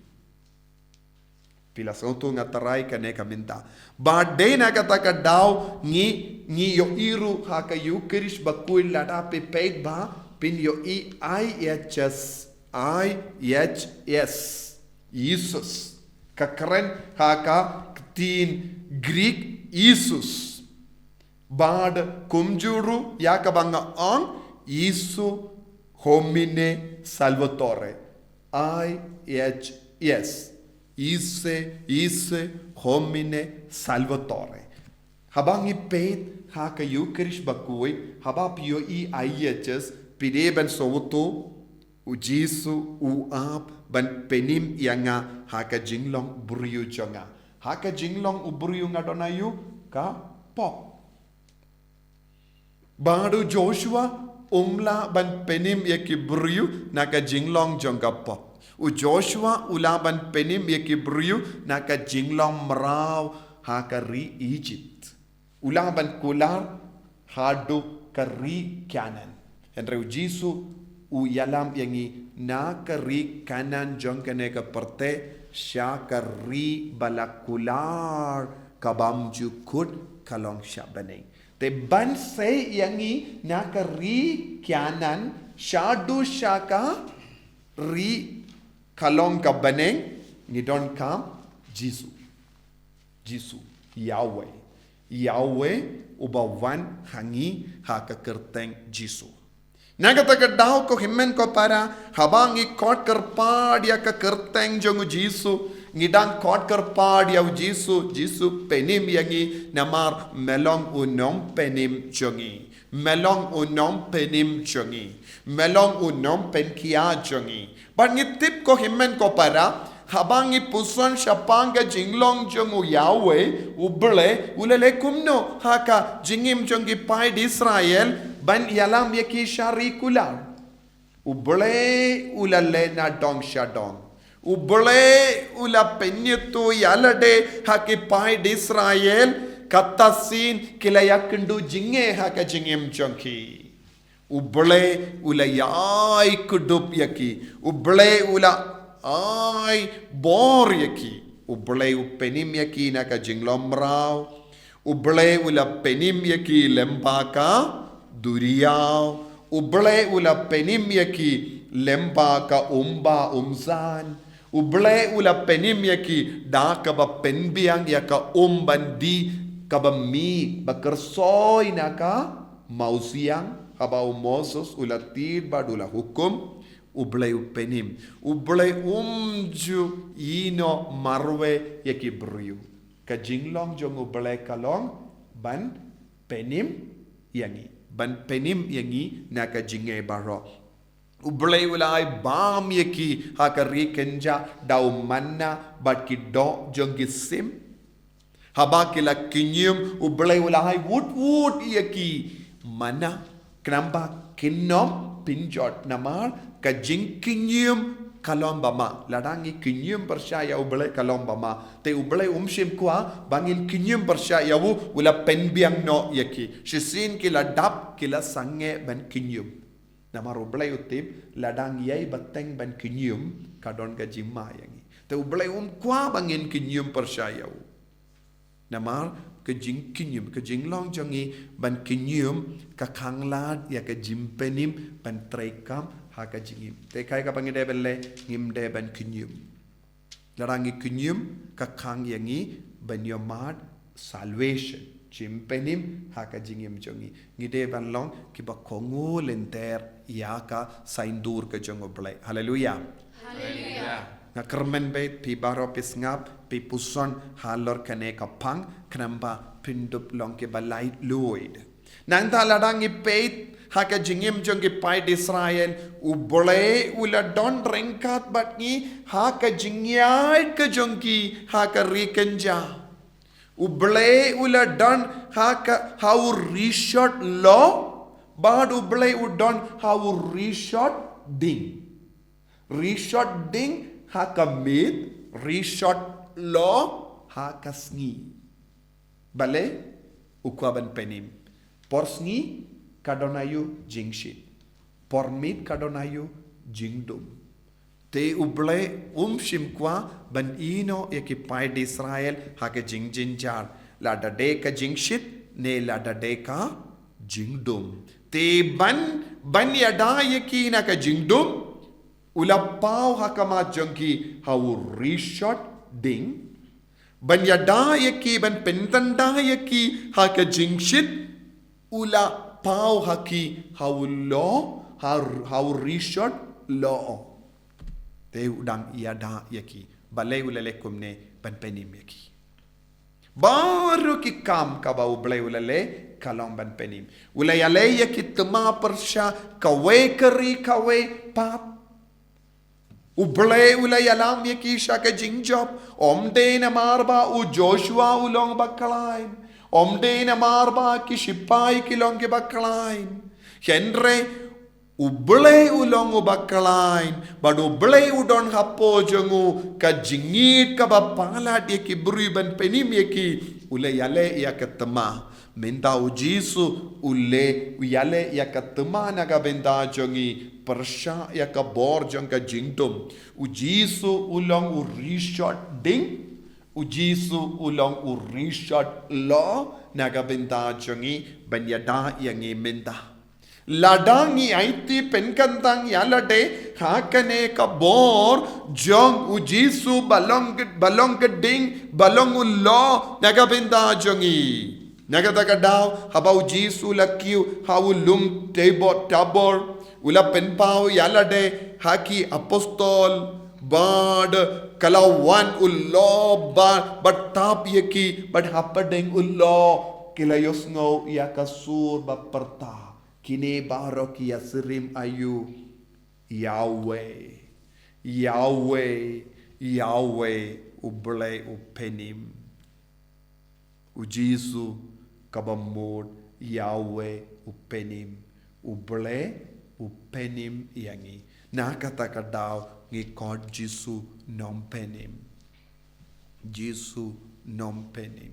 Phi la sngewthuh, nga tharai kane ka mynta. Bad dei na kata ka daw ngi, ngi ïohi ruh ha ka Eucharist bakhuid, lada phi peit ba, phin ïohi I H S, I H S, Isus. Ka kren ha ka ktien Greek Isus. Bad kumjuh ruh ïa kaba nga ong, ise homine salvatore. I H S. Ise, ise homine salvatore. Haba ngi peit ha ka Eucharist bakhuid, haba phi ïohi I H S, phi dei ban sngewthuh, U Jisu u ap ban pynim ïa nga ha ka jinglong briew jong nga. Ha ka jinglong u briew nga don aïu? Ka pop. Bad u Joshua um lah ban pynim ïa ki briew na ka jinglong jong ka pop. U Joshua u lah ban pynim ïa ki briew na ka jinglong mraw ha ka ri Egypt. U lah ban kular haduh ka ri Kanaan. Hynrei u Jisu u ïalam ïa ngi na ka ri Kanaan jong kane ka pyrthei sha ka ri ba la kular ka bym ju kut ka long sha bneng. Te ban sei ïa ngi na ka ri Kanaan shaduh sha ka ri ka long ka bneng, ngi donkam Jisu. Jisu, Yahweh. Yahweh uba wan ha ngi ha ka kyrteng Jisu. Na kata ka daw ko hynmen ko para, haba ngi khot kyrpad ïa ka kyrteng jong u Jisu, ngi dang khot kyrpad ïa u Jisu, Jisu pynim ïa ngi namar me long u nongpynim jong ngi. Me long u nongpynim jong ngi. Me long u nongpynkhia jong ngi. Bad ngi tip ko hynmen ko para, haba ngi puson shaphang ka jinglong jong u Yahweh, u Blei, u la leh kumno ha ka jingim jong ki paid Israel, ban ïalam ïa ki sha ri kular. U Blei u la leh na dong sha dong. U Blei u la pynïathuh ïa lade ha ki paid Israel, kata sien ki la ïakynduh jingeh ha ka jingim jong ki. U Blei u la ïai kdup ïa ki. U Blei u la ai bor ïa ki. U Blei u pynim ïa ki na ka jinglong mraw. U Blei u la pynim ïa ki lem bad ka duriaw. U Blei u la pynim ïa ki lem bad ka umba umzan. U Blei u la pynim ïa ki da kaba pynbiang ïa ka um ban dih kaba mih ba kyrsoi na ka mawsiang, haba u Moses u la tied bad u la hukum. U Blei u pynim. U Blei um ju ïehnoh marwei ïa ki briew. Ka jinglong jong u Blei ka long ban pynim ïa ngi. Ban pynim ïa ngi na ka jingeh baroh. U Blei u la ai bam ïa ki ha ka ri kynjah da u manna bad ki doh jong ki sim. Haba ki la kynñium, u Blei u la ai wut wut ïa ki manna. Khnang ba kin ym pynjot namar ka jingkynñium ka long ba ma. Lada ngi kynñium pyrshah ïa u Blei ka long ba ma. Te u Blei um shym kwah ba ngin kynñium pyrshah ïa u, u la pynbiang noh ïa ki. Shisien ki la dap, ki la sangeh ban kynñium. Namar u Blei u tip, lada ngi ïai bteng ban kynñium, ka don ka jingma ïa ngi. Te u Blei um kwah ba ngin kynñium pyrshah ïa u. Namar ka jingkynñium, ka jinglong jong ngi ban kynñium, ka khang lad ïa ka jingpynim ban treikam ha ka jingim. Te kaei kaba ngi dei ban leh, ngim dei ban kynñium. Lada ngi kynñium, ka khang ïa ngi ban ïohmad salvation, jingpynim ha ka jingim jong ngi. Ngi dei ban long kiba kohnguh lynter ïa ka saiñdur ka jong u Blei. Haleluya. Haleluya. Nga kyrmen bad phi baroh phi sngap, phi puson halor kane ka phang, khnang ba phin dup long kiba laitluid. Nangta lada ngi peit ha ka jingim jong ki paid Israel, u Blei u la don ryngkat bad ngi ha ka jingïaid ka jong ki ha ka ri kynjah. U Blei u la don ha ka, ha u rishot loh, bad u Blei u don ha u rishot ding. Rishot ding ha ka miet, rishot loh ha ka sngi. Balei? U kwah ban pynim. Por sngi ka don aïu? Jingshit. Por miet ka don aïu? Jingdum. Te u Blei um shym kwah ban ïehnoh ïa ki paid Israel ha ka jingjynjar. Lada dei ka jingshit, ne lada dei ka jingdum. Te ban, ban ïada ïa ki na ka jingdum, u la paw ha khmat jong ki ha u rishot ding. Ban ïada ïa ki, ban pyntanda ïa ki ha ka jingshit, u la paw ha ki ha u loh, ha, ha u rishot loh. Te u dang ïada ïa ki. Balei u la leh kumne? Ban pynim ïa ki. Baroh ki kam kaba u Blei u la leh ka long ban pynim. U la ïaleh ïa ki thymmai pyrshah kawei ka ri kawei pat. U Blei u la ïalam ïa ki sha ka jingjop. Ym dei namar ba u Joshua u long ba khlaiñ. Ym dei namar ba ki shipai ki long ki ba khlaiñ. Hynrei U Blei u long u ba khlaiñ, bad U Blei u don hapoh jong u ka jingïeit kaba palat ïa ki briew ban pynim ïa ki, u la ïaleh ïa ka thma. Mynta u Jisu u la ïaleh ïa ka thma na ka bynta jong ngi, pyrshah ïa ka bor jong ka jingdum. U Jisu u long u rishot ding, u Jisu u long u rishot law na ka bynta jong ngi ban ïada ïa ngi mynta. Lada ngi aiti pynkyntang ïa lade ha kane ka bor jong u Jisu ba long ka, ba long ka ding, ba long u law na ka bynta jong ngi. Na kata ka daw, haba u Jisu la kiew ha u lum Tabor, Tabor, u la pynpaw ïa lade ha ki apostol, bad ka la wan u law ba, ba tap ïa ki, bad hapdeng u law ki la ïohsngew ïa ka sur ba pyrta. Kine baroh ki ïasyriem aïu? Yahweh, Yahweh, Yahweh, U Blei u pynim. U Jisu kaba mut, Yahweh u pynim. U Blei u pynim ïa ngi. Na kata ka daw ngi khot Jisu nongpynim. Jisu nongpynim.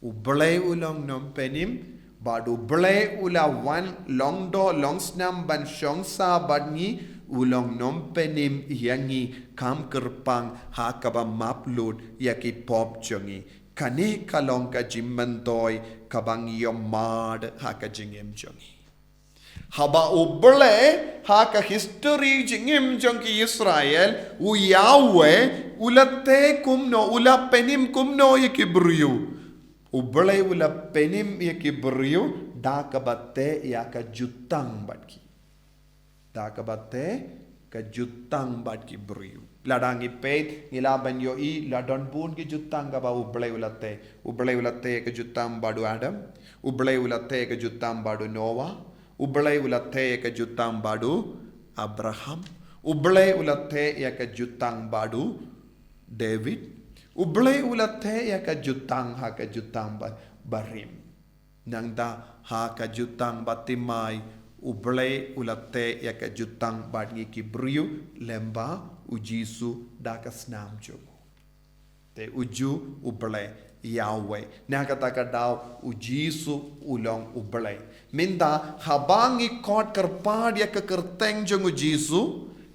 U Blei u long nongpynim, bad U Blei u la wan long doh long snam ban shong sah bad ngi, u long nongpynim ïa ngi, kham kyrpang ha kaba map lut ïa ki pop jong ngi. Kane ka long ka jingmyntoi kaba ngi ïohmad ha ka jingim jong ngi. Haba U Blei ha ka history jingim jong ki Israel, u Yahweh u la tei kumno, u la pynim kumno ïa ki briew? U Blei u la pynim ïa ki briew da kaba tei ïa ka jutang bad ki. Da kaba tei ka jutang bad ki briew. Lada ngi peit, ngi lah ban ïohi, la don bun ki jutang kaba U Blei u la tei. U Blei u la tei ka jutang bad u Adam. U Blei u la tei ka jutang bad u Noah. U Blei u la tei ka jutang bad u Abraham. U Blei u la tei ïa ka jutang bad u David. U Blei u la tei ïa ka jutang ha ka jutang ba, barim. Nangta ha ka jutang ba thymmai, U Blei u la tei ïa ka jutang bad ngi ki briew lyngba u Jisu da ka snam jong u. Te u ju U Blei Yahweh. Na kata ka daw u Jisu u long U Blei. Mynta haba ngi khot kyrpad ïa ka kyrteng jong u Jisu,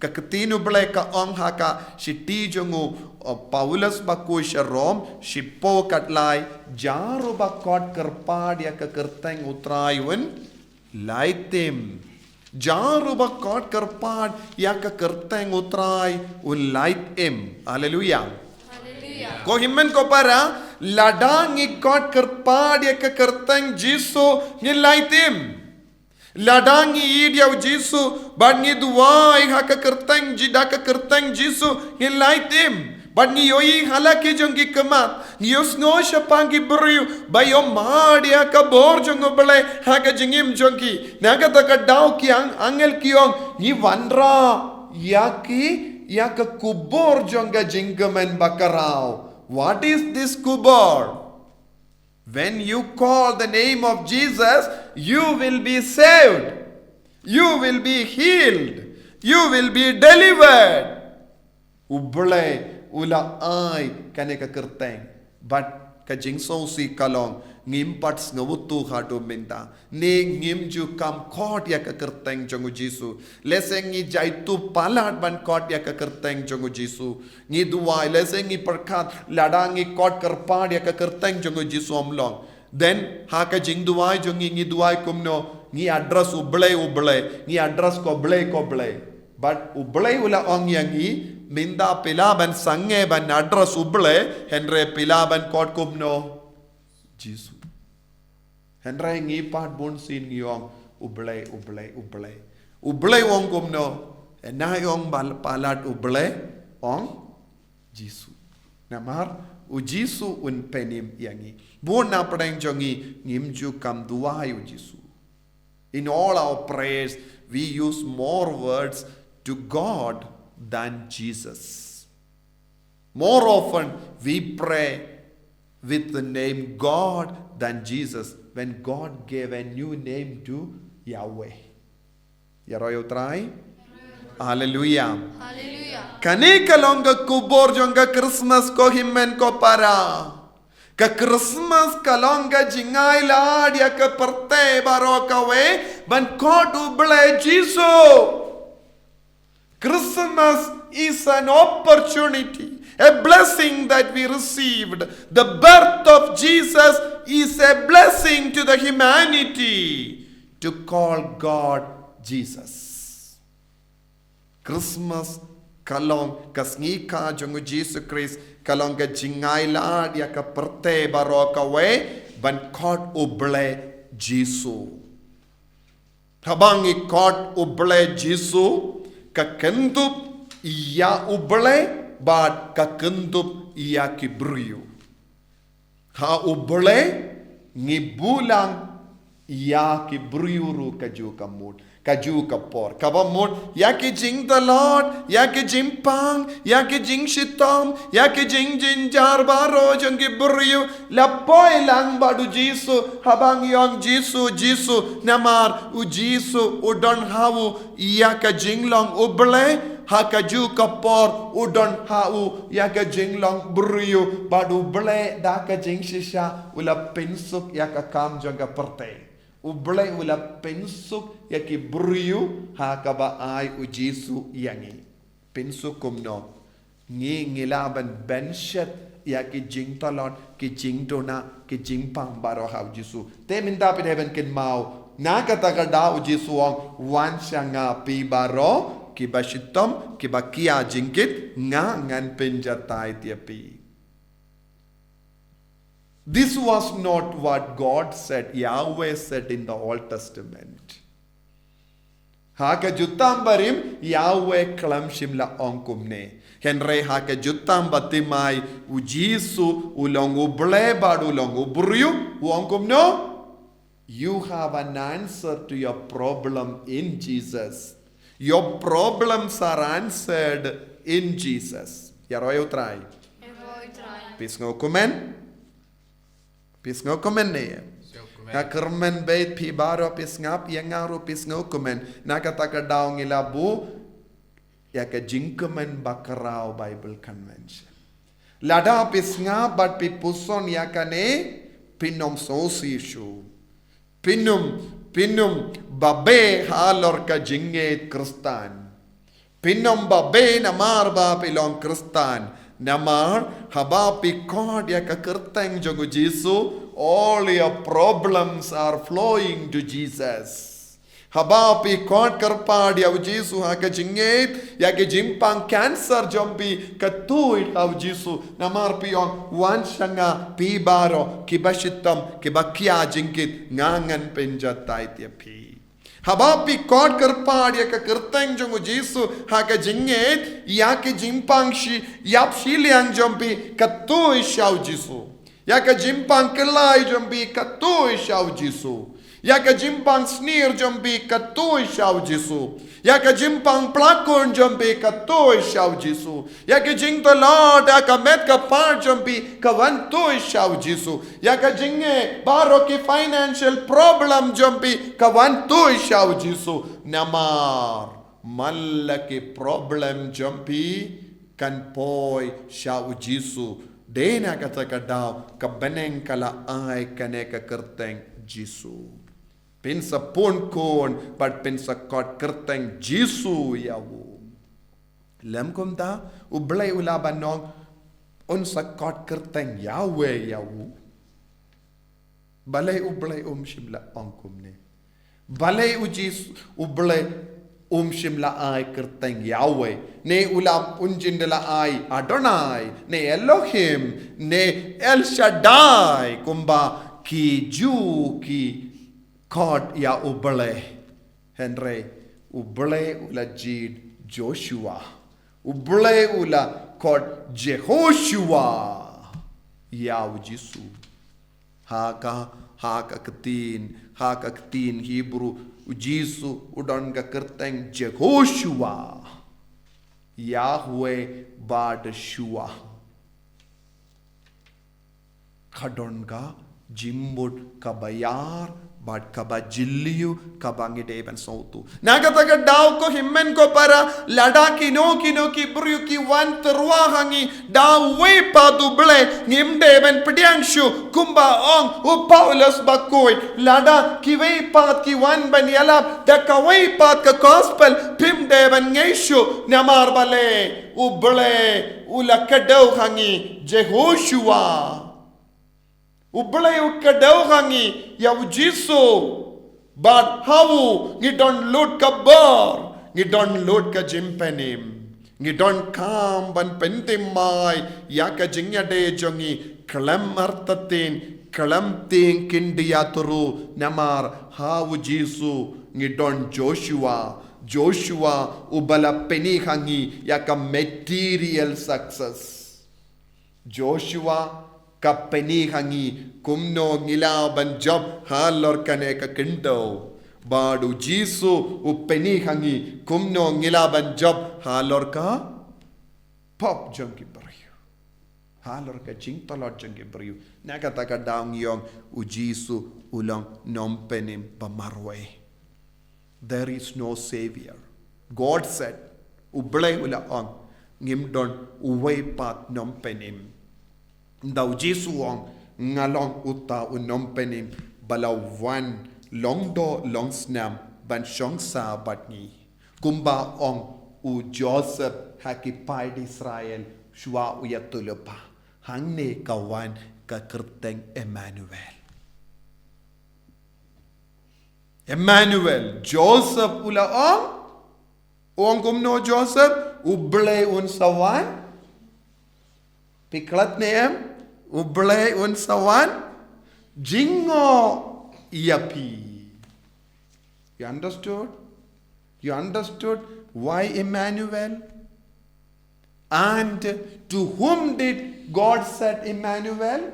ka ktien U Blei ka ong ha ka shithi jong u, uh, Paulus bakhuid sha Rom, shiphew khatlai, jar uba khot kyrpad ïa ka kyrteng U Trai un lait im. Jar uba khot kyrpad ïa ka kyrteng U Trai un lait im. Haleluia. Haleluia. Ko hynmen ko para, lada ngi khot kyrpad ïa ka kyrteng Jisu, ngi lait im. Lada ngi ïeit ïa u Jisu, bad ngi duwai ha ka kyrteng Ji-, da ka kyrteng Jisu, ngi lait im. Bad ngi ïohi ha la ki jong ki khmat, ngi ïohsngew shaphang ki briew ba ïohmad ïa ka bor jong U Blei ha ka jingim jong ki. Na kata ka daw ki ang-, angel ki ong, ngi wanrah ïa ki, ïa ka khubor jong ka jingkmen bakhraw. What is this khubor? When you call the name of Jesus, you will be saved. You will be healed. You will be delivered. U Blei u la ai kane ka kyrteng. Bad ka jingsngewsih ka long, ngim pat sngewthuh haduh mynta. Ne ngim ju kham khot ïa ka kyrteng jong u Jisu. Lehse ngi jaituh palat ban khot ïa ka kyrteng jong u Jisu. Ngi duwai, lehse ngi pyrkhat, lada ngi khot kyrpad ïa ka kyrteng jong u Jisu ym long. Then ha ka jingduwai jong ngi, ngi duwai kumno, ngi address U Blei, U Blei, ngi address ko Blei, ko Blei. Bad U Blei u la ong ïa ngi, mynta phi lah ban sangeh ban address U Blei, hynrei phi lah ban khot kumno, Jisu. Hynrei ngi pat bunsien ngi ong, U Blei, U Blei, U Blei. U Blei u ong kumno, eh, na ong bal-, palat U Blei, ong Jisu. Namar u Jisu un pynim ïa ngi. Bun na pdeng jong ngi, ngim ju kham duwai u Jisu. In all our prayers, we use more words to God than Jesus. More often, we pray with the name God than Jesus when God gave a new name to Yahweh. Ïaroh ïa U Trai. Haleluia. Haleluia. Kane ka long ka khubor jong ka Christmas ko hynmen ko para. Ka Christmas ka long ka jingai lad ïa ka pyrthei baroh kawei ban khot U Blei Jisu. Christmas is an opportunity, a blessing that we received. The birth of Jesus is a blessing to the humanity to call God Jesus. Christmas ka long ka sngi kha jong U Jisu Khrist, ka long ka jingai lad ïa ka pyrthei baroh kawei ban khot U Blei Jisu. Haba ngi khot U Blei Jisu, ka kyndup ïa U Blei bad ka kyndup ïa ki briew. Ha U Blei ngi buh lang ïa ki briew ruh kajuh ka mut, kajuh ka por. Kaba mut ïa ki jingtlot, ïa ki jingpang, ïa ki jingshitom, ïa ki jingjynjar baroh jong ki briew, la poi lang bad U Jisu. Haba ngi ong Jisu, Jisu, namar U Jisu u don ha u ïa ka jinglong U Blei ha kajuh ka por, u don ha u ïa ka jinglong briew, bad U Blei da ka jingshisha u la pynsuk ïa ka kam jong ka pyrthei. U Blei u la pynsuk ïa ki briew ha kaba ai U Jisu ïa ngi. Pynsuk kumno? Ngi, ngi lah ban bynshet ïa ki jingtlot, ki jingduna, ki jingpang baroh ha U Jisu. Te mynta phi dei ban kynmaw, na kata ka daw U Jisu u ong, wan sha nga phi baroh kiba shitom, kiba kia jingkit, nga ngan pynjatai ïa phi. This was not what God said, Yahweh said in the Old Testament. Ha ka Jutang Barim, Yahweh khlem shym la ong kumne. Hynrei ha ka Jutang Bathymmai, U Jisu u long U Blei bad u long u briew, u ong kumno? You have an answer to your problem in Jesus. Your problems are answered in Jesus. Ïaroh ïa U Trai. Ïaroh ïa U Trai. Phi sngew kumne? Phi sngew kumne ne? Sngew kumne. Nga kyrmen bad phi baroh phi sngap, ïa nga ruh phi sngew kumne. Na kata ka daw ngi la buh ïa ka jingkmen bakhraw Bible Convention. Lada phi sngap bad phi puson ïa kane, phin ym sngewsih shuh. Phin ym, phin ym babe halor ka jingngeit Khristan. Phin ym babe namar ba phi long Khristan. Namar haba phi khot ïa ka kyrteng jong U Jisu, all your problems are flowing to Jesus. Haba phi khot kyrpad ïa U Jisu ha ka jingngeit, ïa ka jingpang cancer jong phi ka tuid ha U Jisu. Namar phi ong, wan sha nga phi baroh kiba shitom, kiba kia jingkit, nga ngan pynjatai ïa phi. Haba phi khot kyrpad ïa ka kyrteng jong U Jisu ha ka jingngeit, ïa ka jingpang shi, ïap shiliang jong phi ka tuid sha U Jisu. Ïa ka jingpang kyllai jong phi ka tuid sha U Jisu. Ïa ka jingpang snier jong phi ka tuid sha U Jisu. Ïa ka jingpang plakun jong phi ka tuid sha U Jisu. Ïa ka jingtlot, ïa ka met ka phad jong phi ka wan tuid sha U Jisu. Ïa ka jingeh baroh ki financial problem jong phi ka wan tuid sha U Jisu. Namar man la ki problem jong phi kan poi sha U Jisu. Dei na kata ka daw ka bneng ka la ai kane ka kyrteng Jisu. Phin sa pun khun bad phin sa khot kyrteng Jisu ïa u. Lym kumta, U Blei u lah ban ong, un sa khot kyrteng Yahweh ïa u. Balei U Blei um shym la ong kumne? Balei U Jisu, U Blei um shym la ai kyrteng Yahweh? Ne u la, un jin da la ai Adonai, ne Elohim, ne El Shaddai, kumba ki Jiw ki khot ïa U Blei. Hynrei U Blei u la jied Joshua. U Blei u la khot Jehoshua ïa U Jisu. Ha ka, ha ka ktien, ha ka ktien Hebrew, U Jisu u don ka kyrteng Jehoshua. Yahweh bad Yeshua. Ka don ka jingmut kaba ïar bad kaba jylliew kaba ngi dei ban sngewthuh. Na kata ka daw ko hynmen ko para, lada kino kino ki briew ki wan tyrwa ha ngi da uwei pat u Blei, ngim dei ban pdiang shuh, kumba ong u Paulus bakhuid, lada kiwei pat ki wan ban ïalap da kawei pat ka gospel, phim dei ban ngeit shuh, namar balei u Blei u la kdew ha ngi, Jehoshua. U Blei u kdew ha ngi ïa u Jisu. Bad ha u ngi don lut ka bor, ngi don lut ka jingpynim. Ngi donkam ban pynthymmai ïa ka jingïadei jong ngi khlem artatien, khlem tieng khyndiat ruh, namar ha u Jisu ngi don Joshua. Joshua uba la pyni ha ngi ïa ka material success. Joshua ka pyni ha ngi kumno ngi lah ban jop halor kane ka khyndew. Bad u Jisu u pyni ha ngi kumno ngi lah ban jop halor ka pop jong ki briew, halor ka jingtlot jong ki briew. Na kata ka daw ngi ong u Jisu u long nongpynim ba marwei. There is no savior. God said, u Blei u la ong, ngim don uwei pat nongpynim. Ynda u Jisu u ong, nga long uta u nongpynim ba la wan long doh long snam ban shong sah bad ngi. Kumba ong u Joseph ha ki paid Israel shuwa u ïathuhlypa. Hangne ka wan ka kyrteng Emmanuel. Emmanuel, Joseph u la ong. U ong kumno Joseph, u Blei un sa wan. Phi klet ne em, u Blei un sa wan jngoh ïa phi. You understood? You understood why Emmanuel? And to whom did God said Emmanuel?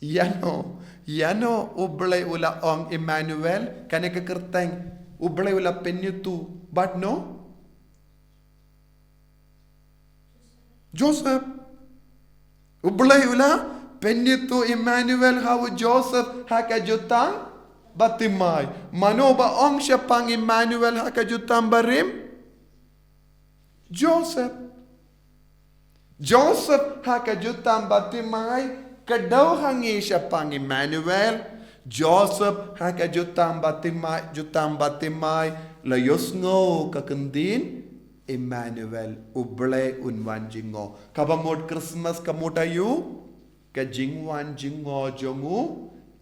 Ïano, ïano u Blei u la ong Emmanuel, kane ka kyrteng, u Blei u la pynithuh bad no? Joseph. U Blei u la pynithuh Emmanuel ha u Joseph ha ka jutang bathymmai. Mano ba ong shaphang Emmanuel ha ka jutang barim? Joseph. Joseph ha ka jutang bathymmai, kdew ha ngi shaphang Emmanuel. Joseph ha ka jutang bathymmai, jutang bathymmai, la ïohsngew ka kyntien Emmanuel, u Blei un wan jngoh. Kaba mut Christmas ka mut aïu? Ka jingwan jngoh jong u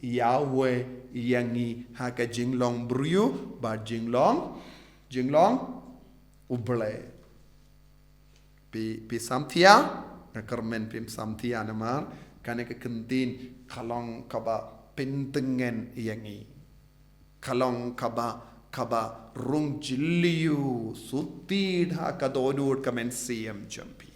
Yahweh ïa ngi ha ka jinglong briew bad jinglong, jinglong u Blei. Phi, phi samthiah, nga kyrmen phim samthiah namar kane ka kyntien ka long kaba pyntngen ïa ngi. Ka long kaba, kaba rung jylliew, sutid ha ka dohnud ka mynsiem jong phi.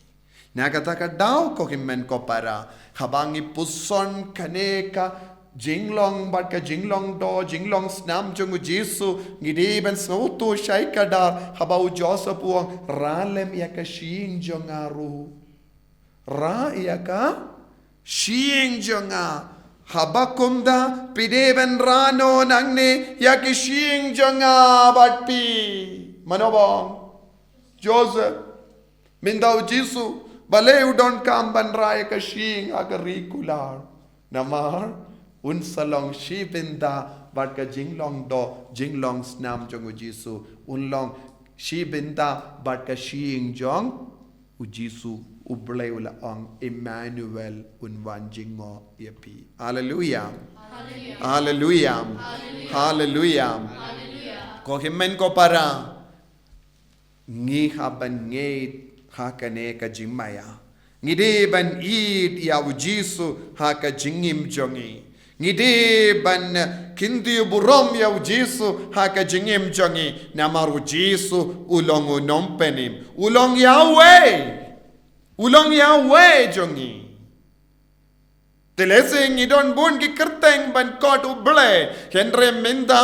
Na kata ka daw ko hynmen ko para, haba ngi puson kane ka jinglong bad ka jinglong doh, jinglong snam jong u Jisu, ngi dei ban sngewthuh shai kdar, haba u Joseph u ong, rah lem ïa ka shyieng jong nga ruh. Rah ïa ka shyieng jong nga. Haba kumta phi dei ban rah noh nangne ïa ka shyieng jong nga bad phi. Mano ba ong? Joseph. Mynta u Jisu, balei u donkam ban rah ïa ka shyieng ha ka ri kular? Namar un sa long shi bynta bad ka jinglong doh, jinglong snam jong u Jisu. Un long shi bynta bad ka shyieng jong u Jisu. U Blei u la ong, Emmanuel, un wan jngoh ïa phi. Haleluia. Haleluia. Haleluia. Ko hynmen ko para. Ngi hap ban ngeit ha kane ka jingmaïa. Ngi dei ban ïeit ïa u Jisu ha ka jingim jong ngi. Ngi dei ban kyntiew burom ïa u Jisu ha ka jingim jong ngi. Namar u Jisu u long u nongpynim. U long Yahweh. U long Yahweh jong ngi. Te lehse ngi don bun ki kyrteng ban khot u Blei, hynrei mynta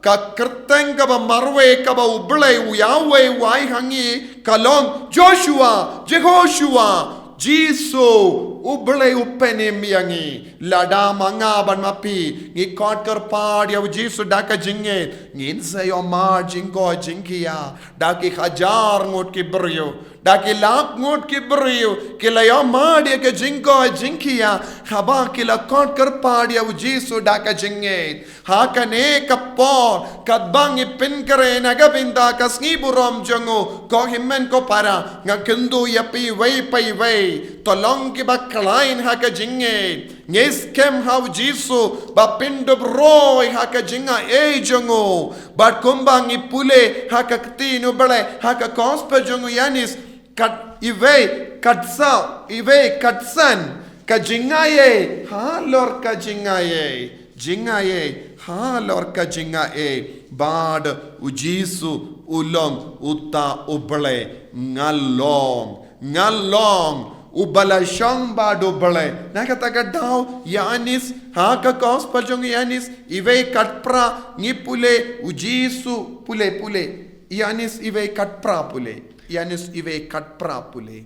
Ka kyrteng kaba marwei kaba U Blei, U Yahweh u ai ha ngi ka long Joshua, Jehoshua, Jisu. U Blei u pynim ïa ngi. Lada ma nga bad ma phi ngi khot kyrpad ïa U Jisu da ka jingngeit, ngin sa ïoh mad jingkoit jingkhiah da ki hajar ngut ki briew, da ki lak ngut ki briew ki la ïoh mad ïa ka jingkoit jingkhiah haba ki la khot kyrpad ïa U Jisu da ka jingngeit. Ha kane ka por, katba ngi pynkhreh na ka bynta ka sngi burom jong U, ko hynmen ko para, nga kyntu ïa phi iwei pa iwei, to long kiba khlaiñ ha ka jingngeit. Ngi skhem ha U Jisu ba pyndup roi ha ka jingaiei jong U. Bad kumba ngi pule ha ka ktien U Blei ha ka gospel jong u Ïoannis, kat iwei, kat saw, iwei, kat san, ka jingaiei halor ka jingaiei, jingaiei halor ka jingaiei. Bad U Jisu u long uta U Blei. Nga long, nga long uba la shong bad U Blei. Na kata ka daw Ïoannis, ha ka gospel jong Ïoannis iwei kat phra ngi pule, U Jisu, pule, pule, Ïoannis iwei kat phra pule, Ïoannis iwei kat phra pule.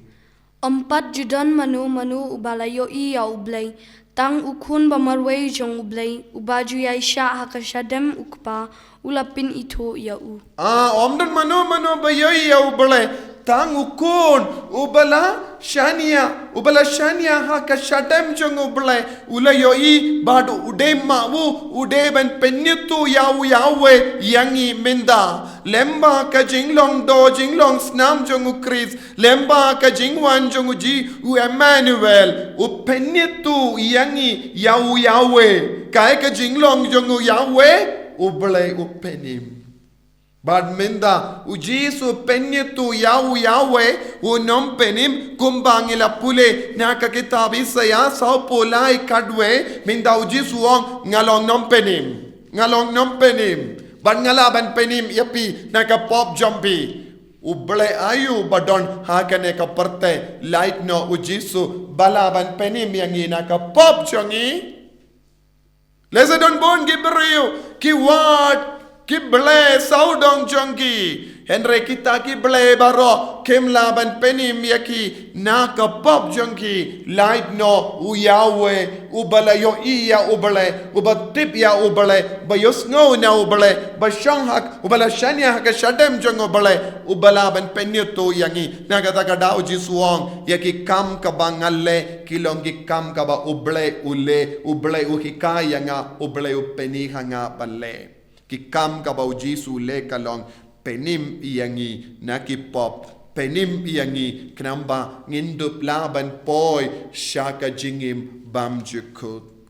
Ym pat ju don mano mano uba la ïohi ïa U Blei, tang U Khun ba marwei jong U Blei, uba ju ïaishah ha ka shadem U Kpa, u la pynithuh ïa u. Ah, ym don mano mano ba ïohi ïa U Blei, tang U Khun uba la shaniah, uba la shaniah ha ka shadem jong U Blei, u la ïohi bad u dei ma u, u dei ban pynithuh ïa U Yahweh ïa ngi mynta. Lem bad ka jinglong doh jinglong snam jong U Khrist, lem bad ka jingwan jong U Ji-, U Emmanuel, u pynithuh ïa ngi ïa U Yahweh. Kaei ka jinglong jong U Yahweh? U Blei u pynim. Bad mynta U Jisu pynithuh ïa U Yahweh, u nongpynim, kumba ngi la pule na ka kitab Isaïah sawphew lai khatwei, mynta U Jisu u ong, nga long nongpynim. Nga long nongpynim. Bad nga lah ban pynim ïa phi na ka pop jong phi. U Blei aïu ba don ha kane ka pyrthei, lait noh U Jisu ba lah ban pynim ïa ngi na ka pop jong ngi? Lehse don bun ki briew ki wad ki blei sawdong jong ki, hynrei kita ki blei baroh kim lah ban pynim ïa ki na ka pop jong ki. Lait noh U Yahweh, uba la ïohi ïa U Blei, uba tip ïa U Blei, ba ïohsngew na U Blei, ba shong ha, uba la shaniah ha ka shadem jong U Blei, uba lah ban pynithuh ïa ngi. Na kata ka daw U Jisu u ong, ïa ki kam kaba nga leh ki long ki kam kaba U Blei u leh, U Blei u hikai ïa nga, U Blei u pyni ha nga ban leh. Ki kam kaba U Jisu u leh ka long pynim ïa ngi na ki pop, pynim ïa ngi khnang ba ngin dup lah ban poi sha ka jingim bymjukut.